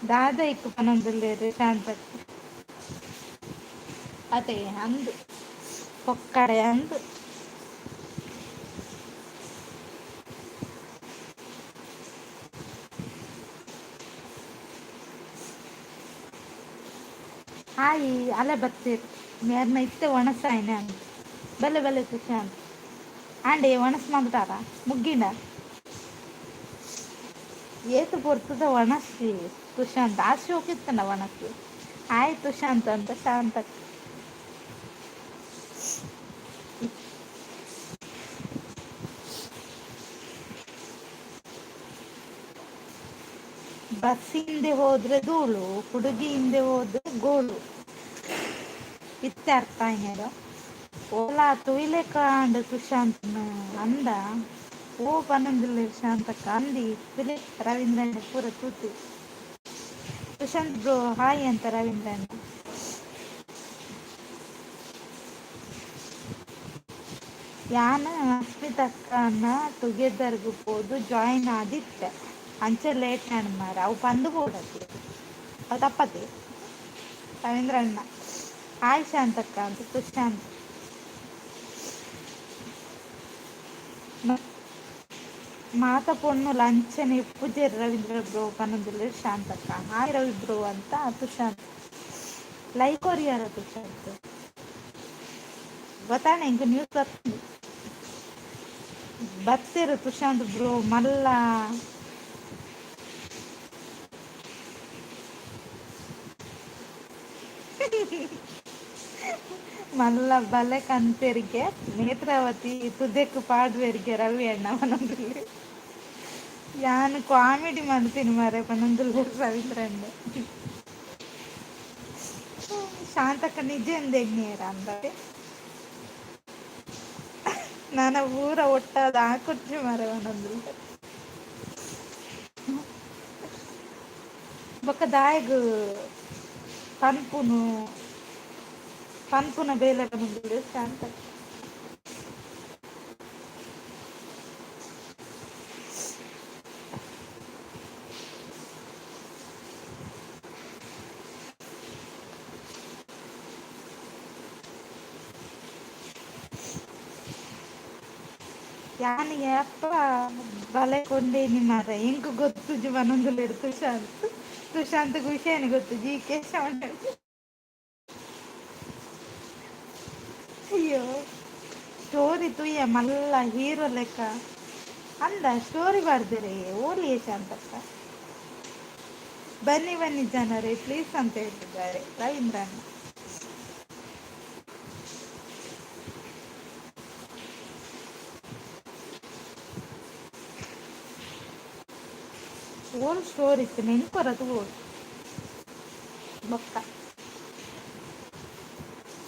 ದಾದ ಇಕ್ಕ್ ಪನೊಂದುಲ್ಲೆರ್ ಶಾಂತಕ್ಕ. ಅತೆ ಅಂದ್ ಪೊಕ್ಕಡೆ ಅಂದ್. ಹಾಯ್ ಅಲೆ ಬತ್ತೆರ್ ಮೇರ್ನ ಇತ್ತೆ ಒಣಸಾಯಿನ ಅಂದ್ ಬಲೆ ಬಲೆ ಸುಶಾಂತ್ ಆಂಡೆ ಒಣಸ್ ಮಲ್ತಾರ ಮುಗ್ಗಿಂಡ ಏತ್ ಪೊರ್ತುದ ಒಣಸ್ಸಿ ಸುಶಾಂತ್ ಆ ಶೋಕ್ ಇತ್ತಂಡ ಒಣಸ್ ಹಾಯ್ ತುಶಾಂತ್ ಅಂತ ಶಾಂತಕ್ಕ. ಬಸ್ ಹಿಂದೆ ಹೋದ್ರೆ ಧೂಳು, ಹುಡುಗಿ ಹಿಂದೆ ಹೋದ್ರೆ ಗೋಳು. ಇತ್ತೆ ಅರ್ಥ ಆಯಿನೇರ ಓಲಾ ತೂಯ್ಲೆಕ ಆಂಡ್ ಸುಶಾಂತ್ನ ಅಂದ ಓ ಪನೊಂದುಲ್ಲೆರ್ ಶಾಂತಕ್ಕ ಅಂದಿ ಪಿಲೆ ರವೀಂದ್ರಣ್ಣ ಪೂರ ತೂತಿ. ಸುಶಾಂತ್ ಬ್ರೋ ಹಾಯ್ ಅಂತ ರವೀಂದ್ರಣ್ಣ. ಯಾನ್ ಅಸ್ಮಿತಕ್ಕನ ಟುಗೆದರ್ಗ್ ಪೋದು ಜಾಯಿನ್ ಆದಿತ್ತೆ ಅಂಚ ಲೇಟ್ ಆಂಡ್ ಮಾರ್ರೆ ಅವು ಪಂದ್ ಬೋಡತ್ತೆ ಅವು ತಪ್ಪತೆ ರವೀಂದ್ರಣ್ಣ. ಹಾಯ್ ಶಾಂತಕ್ಕ ಅಂತ ಸುಶಾಂತ್. ಮಾತ ಪೊಣ್ಣುಲು ಅಂಚನೆ ಇಪ್ಪುಜೆರ್ ರವೀಂದ್ರ ಬ್ರೋ ಪನೊಂದುಲ್ಲೆರ್ ಶಾಂತಕ್ಕ. ಹಾಯ್ ರವಿ ಬ್ರೋ ಅಂತ ತುಶಾಂತ್. Like courier ತುಶಾಂತ್. ಗೊತ್ತಾಂಡ ಎಂಕ್ ನ್ಯೂಸ್ ಬತ್ತುಂಡು. ಬತ್ತೆರ್ ತುಶಾಂತ್ ಬ್ರೋ ಮಲ್ಲ ಮಲ್ಲ ಬಲೆ ಕಂತೆರ್ಗೆ ನೇತ್ರಾವತಿ ತುದೆಕ್ ಪಾಡ್ವೆರ್ಗೆ ರವಿ ಅಣ್ಣ ಪನೊಂದುಲ್ಲೆರ್. ಯಾನ್ ಕಾಮಿಡಿ ಮಲ್ತಿನಿ ಮಾರ್ರೆ ಪನೊಂದುಲ್ಲೆರ್ ರವೀಂದ್ರಣ್ಣೆ. ಶಾಂತಕ್ಕ ನಿಜ ಅಂದ್ ಎನ್ನಿಯೆರ್ ಅಂದತೆ. ನನ ಪೂರ ಒಟ್ಟಾದ್ ಆಕುಜ್ಜಿ ಮಾರ್ರೆ ಪನೊಂದುಲ್ಲೆರ್. ಬೊಕ್ಕ ದಾಯೆಗ್ ಪನ್ಪುನು ಪನ್ಪುನ ಬೇಲೆ ಪನೊಂದುಲ್ಲೆರ್ ಶಾಂತಕ್ಕ. ಯಾನ್ ಏಪ ಬಲೆ ಕೊಂಡೇನಿ ಮಾರ್ರೆ ಎಂಕ್ ಗೊತ್ತುಜಿ ಪನೊಂದುಲ್ಲೆರ್ ತುಶಾಂತ್. ತುಶಾಂತ್ಗ್ ವಿಷಯನೆ ಗೊತ್ತುಜಿ ಈ ಕೇಶವಣ್ಣಗ್. ಅಯ್ಯೋ ಸ್ಟೋರಿ ತೂಯ ಮಲ್ಲ ಹೀರೋ ಲೆಕ್ಕ ಅಂದ ಸ್ಟೋರಿ ಪಾಡ್ದೆರೆ ಓಲಿಯೇ ಶಾಂತಕ್ಕ. ಬನ್ನಿ ಬನ್ನಿ ಜನರೇ ಪ್ಲೀಸ್ ಅಂತ ಹೇಳ್ತಿದ್ದಾರೆ ರವೀಂದ್ರಣ್ಣ. ಓಲ್ ಸ್ಟೋರಿ ಇತ್ತು ನೆನ್ಪರ ತೂವೊಡು ಬೊಕ್ಕ.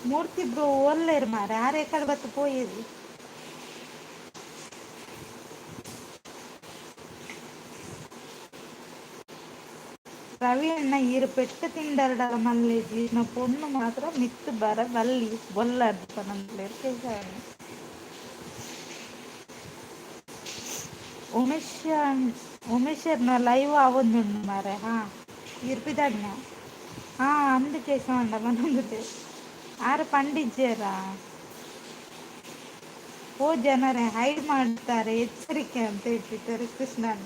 ಮೂರ್ತಿ ಬ್ರೋ ಓಲ್ಲೆರ್ ಮಾರ್ರೆ ಆರ್ ಎಕಡೆ ಬತ್ತ್ ಪೋಯೆರ್. ರವಿ ಅಣ್ಣ ಈರ್ ಪೆಟ್ಟ್ ತಿಂಡರ್ಡಲ ಮಲ್ಲೆಜಿ ಈರ್ನ ಪೊಣ್ಣು ಮಾತ್ರ ಮಿತ್ತ್ ಬರ ಬಲ್ಲಿ ಬೊಲ್ಲರ್ದ್ ಪನೊಂದುಲ್ಲೆರ್ ಕೇಶವಣ್ಣ. ಉಮೇಶ್ ಉಮೇಶೆರ್ನ ಲೈವ್ ಆವೊಂದುಂಡು ಮಾರ್ರೆ ಹಾ ಈರ್ ಪಿದಾಡ್ನ ಹಾ ಅಂದ್ ಕೇಶವಣ್ಣ ಪನೊಂದುಲ್ಲೆರ್. ಆರ್ ಪಂಡಿಜ್ಜೆರಾ. ಓ ಜನರೇ ಹೈಡ್ ಮಾಡ್ತಾರೆ ಎಚ್ಚರಿಕೆ ಅಂತ ಹೇಳ್ತಿದ್ದಾರೆ Krishnanna.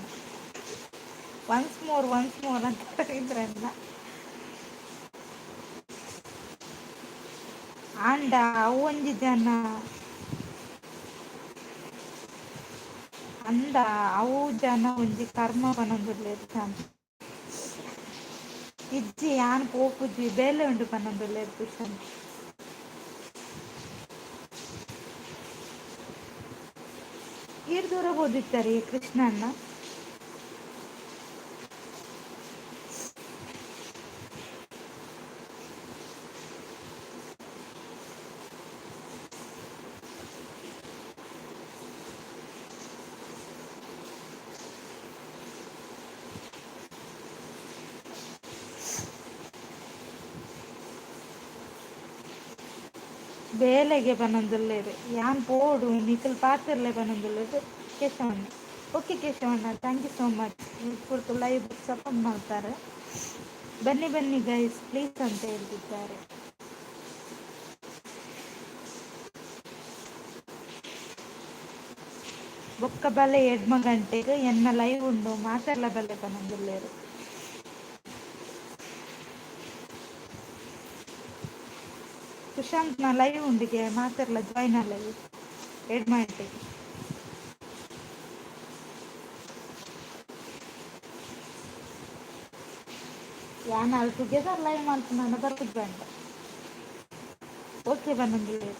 Once more once more ಅಂತ ರವೀಂದ್ರಣ್ಣ. ಆಂಡ ಅವು ಒಂಜಿ ಜನ ಅಂದ ಅವು ಜನ ಒಂಜಿ ಕರ್ಮ ಪನೊಂದುಲ್ಲೆರ್ ಶಾಂತ. ಇಜ್ಜಿ ಯಾನ್ ಪೋಪುಜಿ ಬೇಲೆ ಉಂಡು ಪನೊಂದುಲ್ಲೆರ್ ತುಶಾಂತ್. ಈರ್ ದೂರ ಹೋದಿತ್ತಾರೆ ಕೃಷ್ಣಣ್ಣ. ಬೇಲೆಗೆ ಬನ್ನೊಂದುಲ್ಲೆರ್ ಯಾನ್ ಪೋಡು ನಿಕುಲು ಪಾತೆರ್ಲೆ ಬನ್ನೊಂದುಲ್ಲೆರ್ ಕೇಶವಣ್ಣ. ಓಕೆ ಕೇಶವಣ್ಣ, thank you so much. ಪೂರ್ತಿ ಲೈವ್ ಸಪೋರ್ಟ್ ಮಾಡ್ತಾರೆ. ಬನ್ನಿ ಬನ್ನಿ ಗೈಸ್ ಪ್ಲೀಸ್ ಅಂತ ಹೇಳ್ತಿದ್ದಾರೆ. ಬೊಕ್ಕ ಬಲೆ ಎಡ್ಮ ಗಂಟೆಗೆ ಎನ್ನ ಲೈವ್ ಉಂಡು ಮಾತೆರ್ಲ ಬಲ್ಲೆ ಪನೊಂದುಲ್ಲೆರ್. ಸುಶಾಂತ್ನ ಲೈವ್ ಉಂಡಿಗೆ ಮಾತೆರ್ಲ ಜಾಯ್ನ್ ಆಲೆ ಎಡ್ಮ ಗಂಟೆಗೆ. ಯಾನ್ ಅಲ್ ಟುಗೆದರ್ ಲೈವ್ ಮಲ್ಪುನ ಬರ್ಪುಜಿ ಪಂಡ. ಓಕೆ ಪನೊಂದುಲ್ಲೆರ್.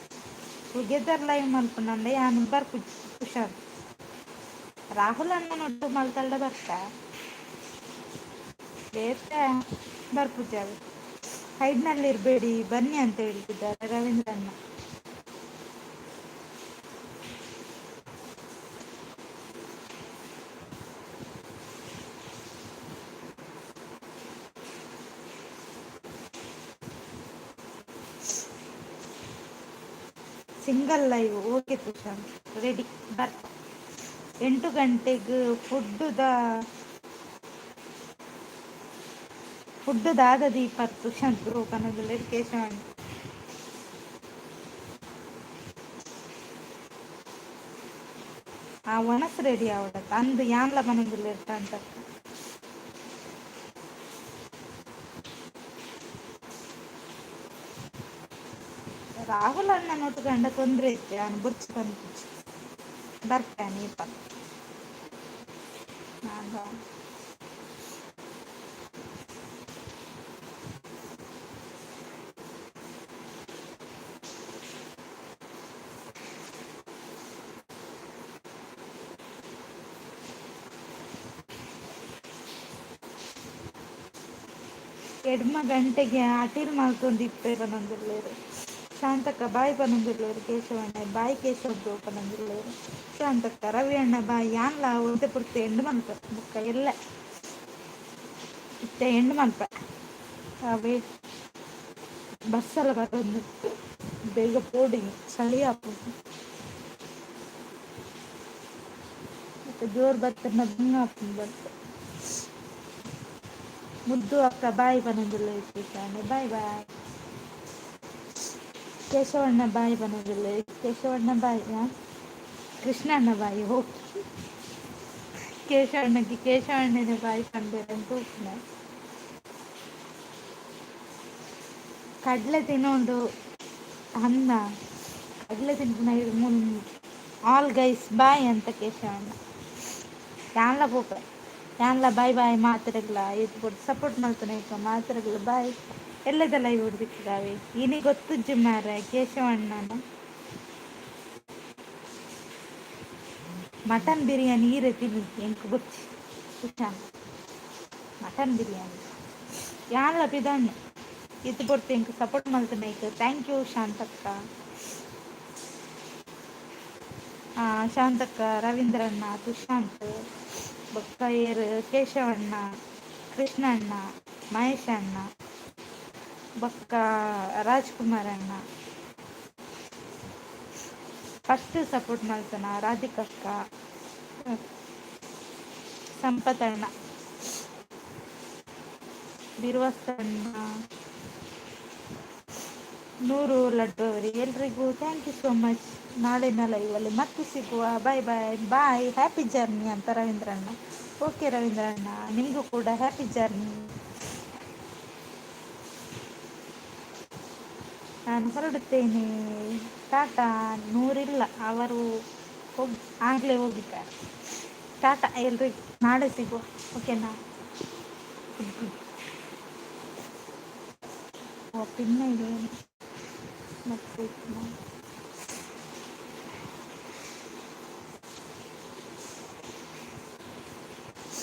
ಟುಗೆದರ್ ಲೈವ್ ಮಲ್ಪುನಂಡ ಯಾನ್ ಬರ್ಪುಜಿ ಸುಶಾಂತ್. ರಾಹುಲ್ ಅಣ್ಣನೊಟ್ಟು ಮಲ್ತಲ್ಡ ಬರ್ತ ಬೇತೆ ಬರ್ಪುಜಿ ಅವು. ಹೈಡ್ನಲ್ಲಿ ಇರಬೇಡಿ ಬನ್ನಿ ಅಂತ ಹೇಳ್ತಿದ್ದಾರೆ ರವೀಂದ್ರ ಅಣ್ಣ. Single live okay Tushanth ready ಬರ್ತ. 8 ಗಂಟೆಗೆ ಫುಡ್ಡುದ ಫುಡ್ ದಾದ ದೀಪ ತುಷಾಂತ್ ಬ್ರೋ ಪನೊಂದುಲ್ಲೆರ್ ಕೇಶವಣ್ಣ. ಆ ಒಣಸ್ ರೆಡಿ ಆವಡತ್ತ ಅಂದ್ ಯಾನ್ಲ ಪನೊಂದುಲ್ಲೆರ್ ಅಂತ. ರಾಹುಲ್ ಅಣ್ಣ ಗಂಡ ತೊಂದರೆ ಇತ್ತೆ ಯಾನ್ ಬೊರ್ಚಿ ಪನ್ಪುಜಿ ಬರ್ಪೆ ಈಪ. ಎಡ್ಮ ಗಂಟೆಗೆ ಅಟಿಲ್ ಮಲ್ತೊಂದಿಪ್ಪೆ ಪನೊಂದುಲ್ಲೆರ್. ಶಾಂತಕ್ಕ ಬಾಯ್ ಪನೊಂದುಲ್ಲೆರ್ ಕೇಶವಣ್ಣ ಬಾಯ್ ಕೇಶವ ಬ್ರೋ ಪನೊಂದುಲ್ಲೆರ್. ಶಾಂತಕ್ಕ ರವಿ ಅಣ್ಣ ಬಾಯ್. ಯಾನ್ಲ ಒಂತೆ ಪೊರ್ತು ಎಂಡ್ ಮನ್ಪೆ ಬೊಕ್ಕ ಎಲ್ಲ ಇತ್ತೆ ಎಂಡ್ ಮನ್ಪೆ. ಅವೇ ಬಸ್ಸೆಲ್ಲ ಬರೊಂದು ಬೇಗ ಪೋಡಿ ಚಳಿ ಆಪುಂಡು. ಮತ್ತೆ ಜೋರು ಬತ್ತಂಡ ಬಂಗ ಆಪುಂಡು ಬಸ್. ಮುದ್ದು ಅಕ್ಕ ಬಾಯ್ ಪನೊಂದುಲ್ಲೆರ್ ಶ್ರೀಶಾಂತ್ ಬಾಯ್ ಬಾಯ್. ಕೇಶವಣ್ಣ ಬಾಯ್ ಪನೊಂದುಲ್ಲೆರ್. ಕೇಶವಣ್ಣ ಬಾಯ್. ಕೃಷ್ಣಣ್ಣ ಬಾಯ್ ಓಕೆ. ಕೇಶವಣ್ಣಗೆ ಕೇಶವಣ್ಣನ ಬಾಯ್ ಪಂಡೆರ್ ಅಂತ ಉಪ್ಪುನ. ಕಡಲೆ ತಿನ್ನೋಂಡು ಅನ್ನ ಕಡಲೆ ತಿನ್ಪುನ ಆಲ್ ಗೈಸ್ ಬಾಯ್ ಅಂತ ಕೇಶವಣ್ಣ. ಯಾನ್ಲ ಪೋಪೆ ಯಾನ್ಲ ಬಾಯ್ ಬಾಯ್ ಮಾತೆರೆಗ್ಲ ಈತ್ ಪೂರ ಸಪೋರ್ಟ್ ಮಲ್ತುನ ಮಾತೆರೆಗ್ಲ ಬಾಯ್. ಎಲ್ಲದ ಲೈವ್ ಹಿಡ್ದಿಕ್ಕಿದಾವೆ ಇನಿ ಗೊತ್ತುಜ್ಜಿ ಮಾರ್ರೆ ಕೇಶವಣ್ಣನ. ಮಟನ್ ಬಿರಿಯಾನಿ ಈರೆ ತಿನ್ನಿ ಎಂಕ್ ಬೊರ್ಚಿ ಸುಶಾಂತ್ ಮಟನ್ ಬಿರಿಯಾನಿ ಯಾನ್ಲ ಪಿದಣ್ಣು ಈತ್ ಪೊರ್ತು ಎಂಕ್ support ಮಲ್ತುನೈಕ್ thank you Shantakka. Shantakka ರವೀಂದ್ರಣ್ಣ ತುಶಾಂತ್ ಬೊಕ್ಕ ಏರ್ ಕೇಶವಣ್ಣ ಕೃಷ್ಣಣ್ಣ ಮಹೇಶ್ ಅಣ್ಣ ಬೊಕ್ಕ ರಾಜ್ಕುಮಾರ್ ಅಣ್ಣ ಫಸ್ಟ್ ಸಪೋರ್ಟ್ ಮಲ್ತನ ರಾಧಿಕಕ್ಕ ಸಂಪತ್ ಅಣ್ಣ ಬಿರುವಸ್ತಣ್ಣ ನೂರು ಲಡ್ಡು ಅವರಿಗೆ ಎಲ್ರಿಗೂ thank you so much. ನಾಳಿನ ಲೈವಲ್ಲಿ ಮತ್ತೆ ಸಿಗುವ. Bye bye bye. Happy journey ಅಂತ ರವೀಂದ್ರಣ್ಣ. ಓಕೆ ರವೀಂದ್ರಣ್ಣ, ನಿಮಗೂ ಕೂಡ ಹ್ಯಾಪಿ ಜರ್ನಿ. ನಾನು ಹೊರಡುತ್ತೇನೆ. ಟಾಟಾ. ನೂರಿಲ್ಲ, ಅವರು ಹೋಗಿ ಆಗಲೇ ಹೋಗಿದ್ದಾರೆ. ಟಾಟಾ ಎಲ್ರಿಗೂ, ನಾಳೆ ಸಿಗುವ. ಓಕೆನಾ? Good good. ಓ ಪಿನ್ನ ಇದೆ ಮತ್ತೆ.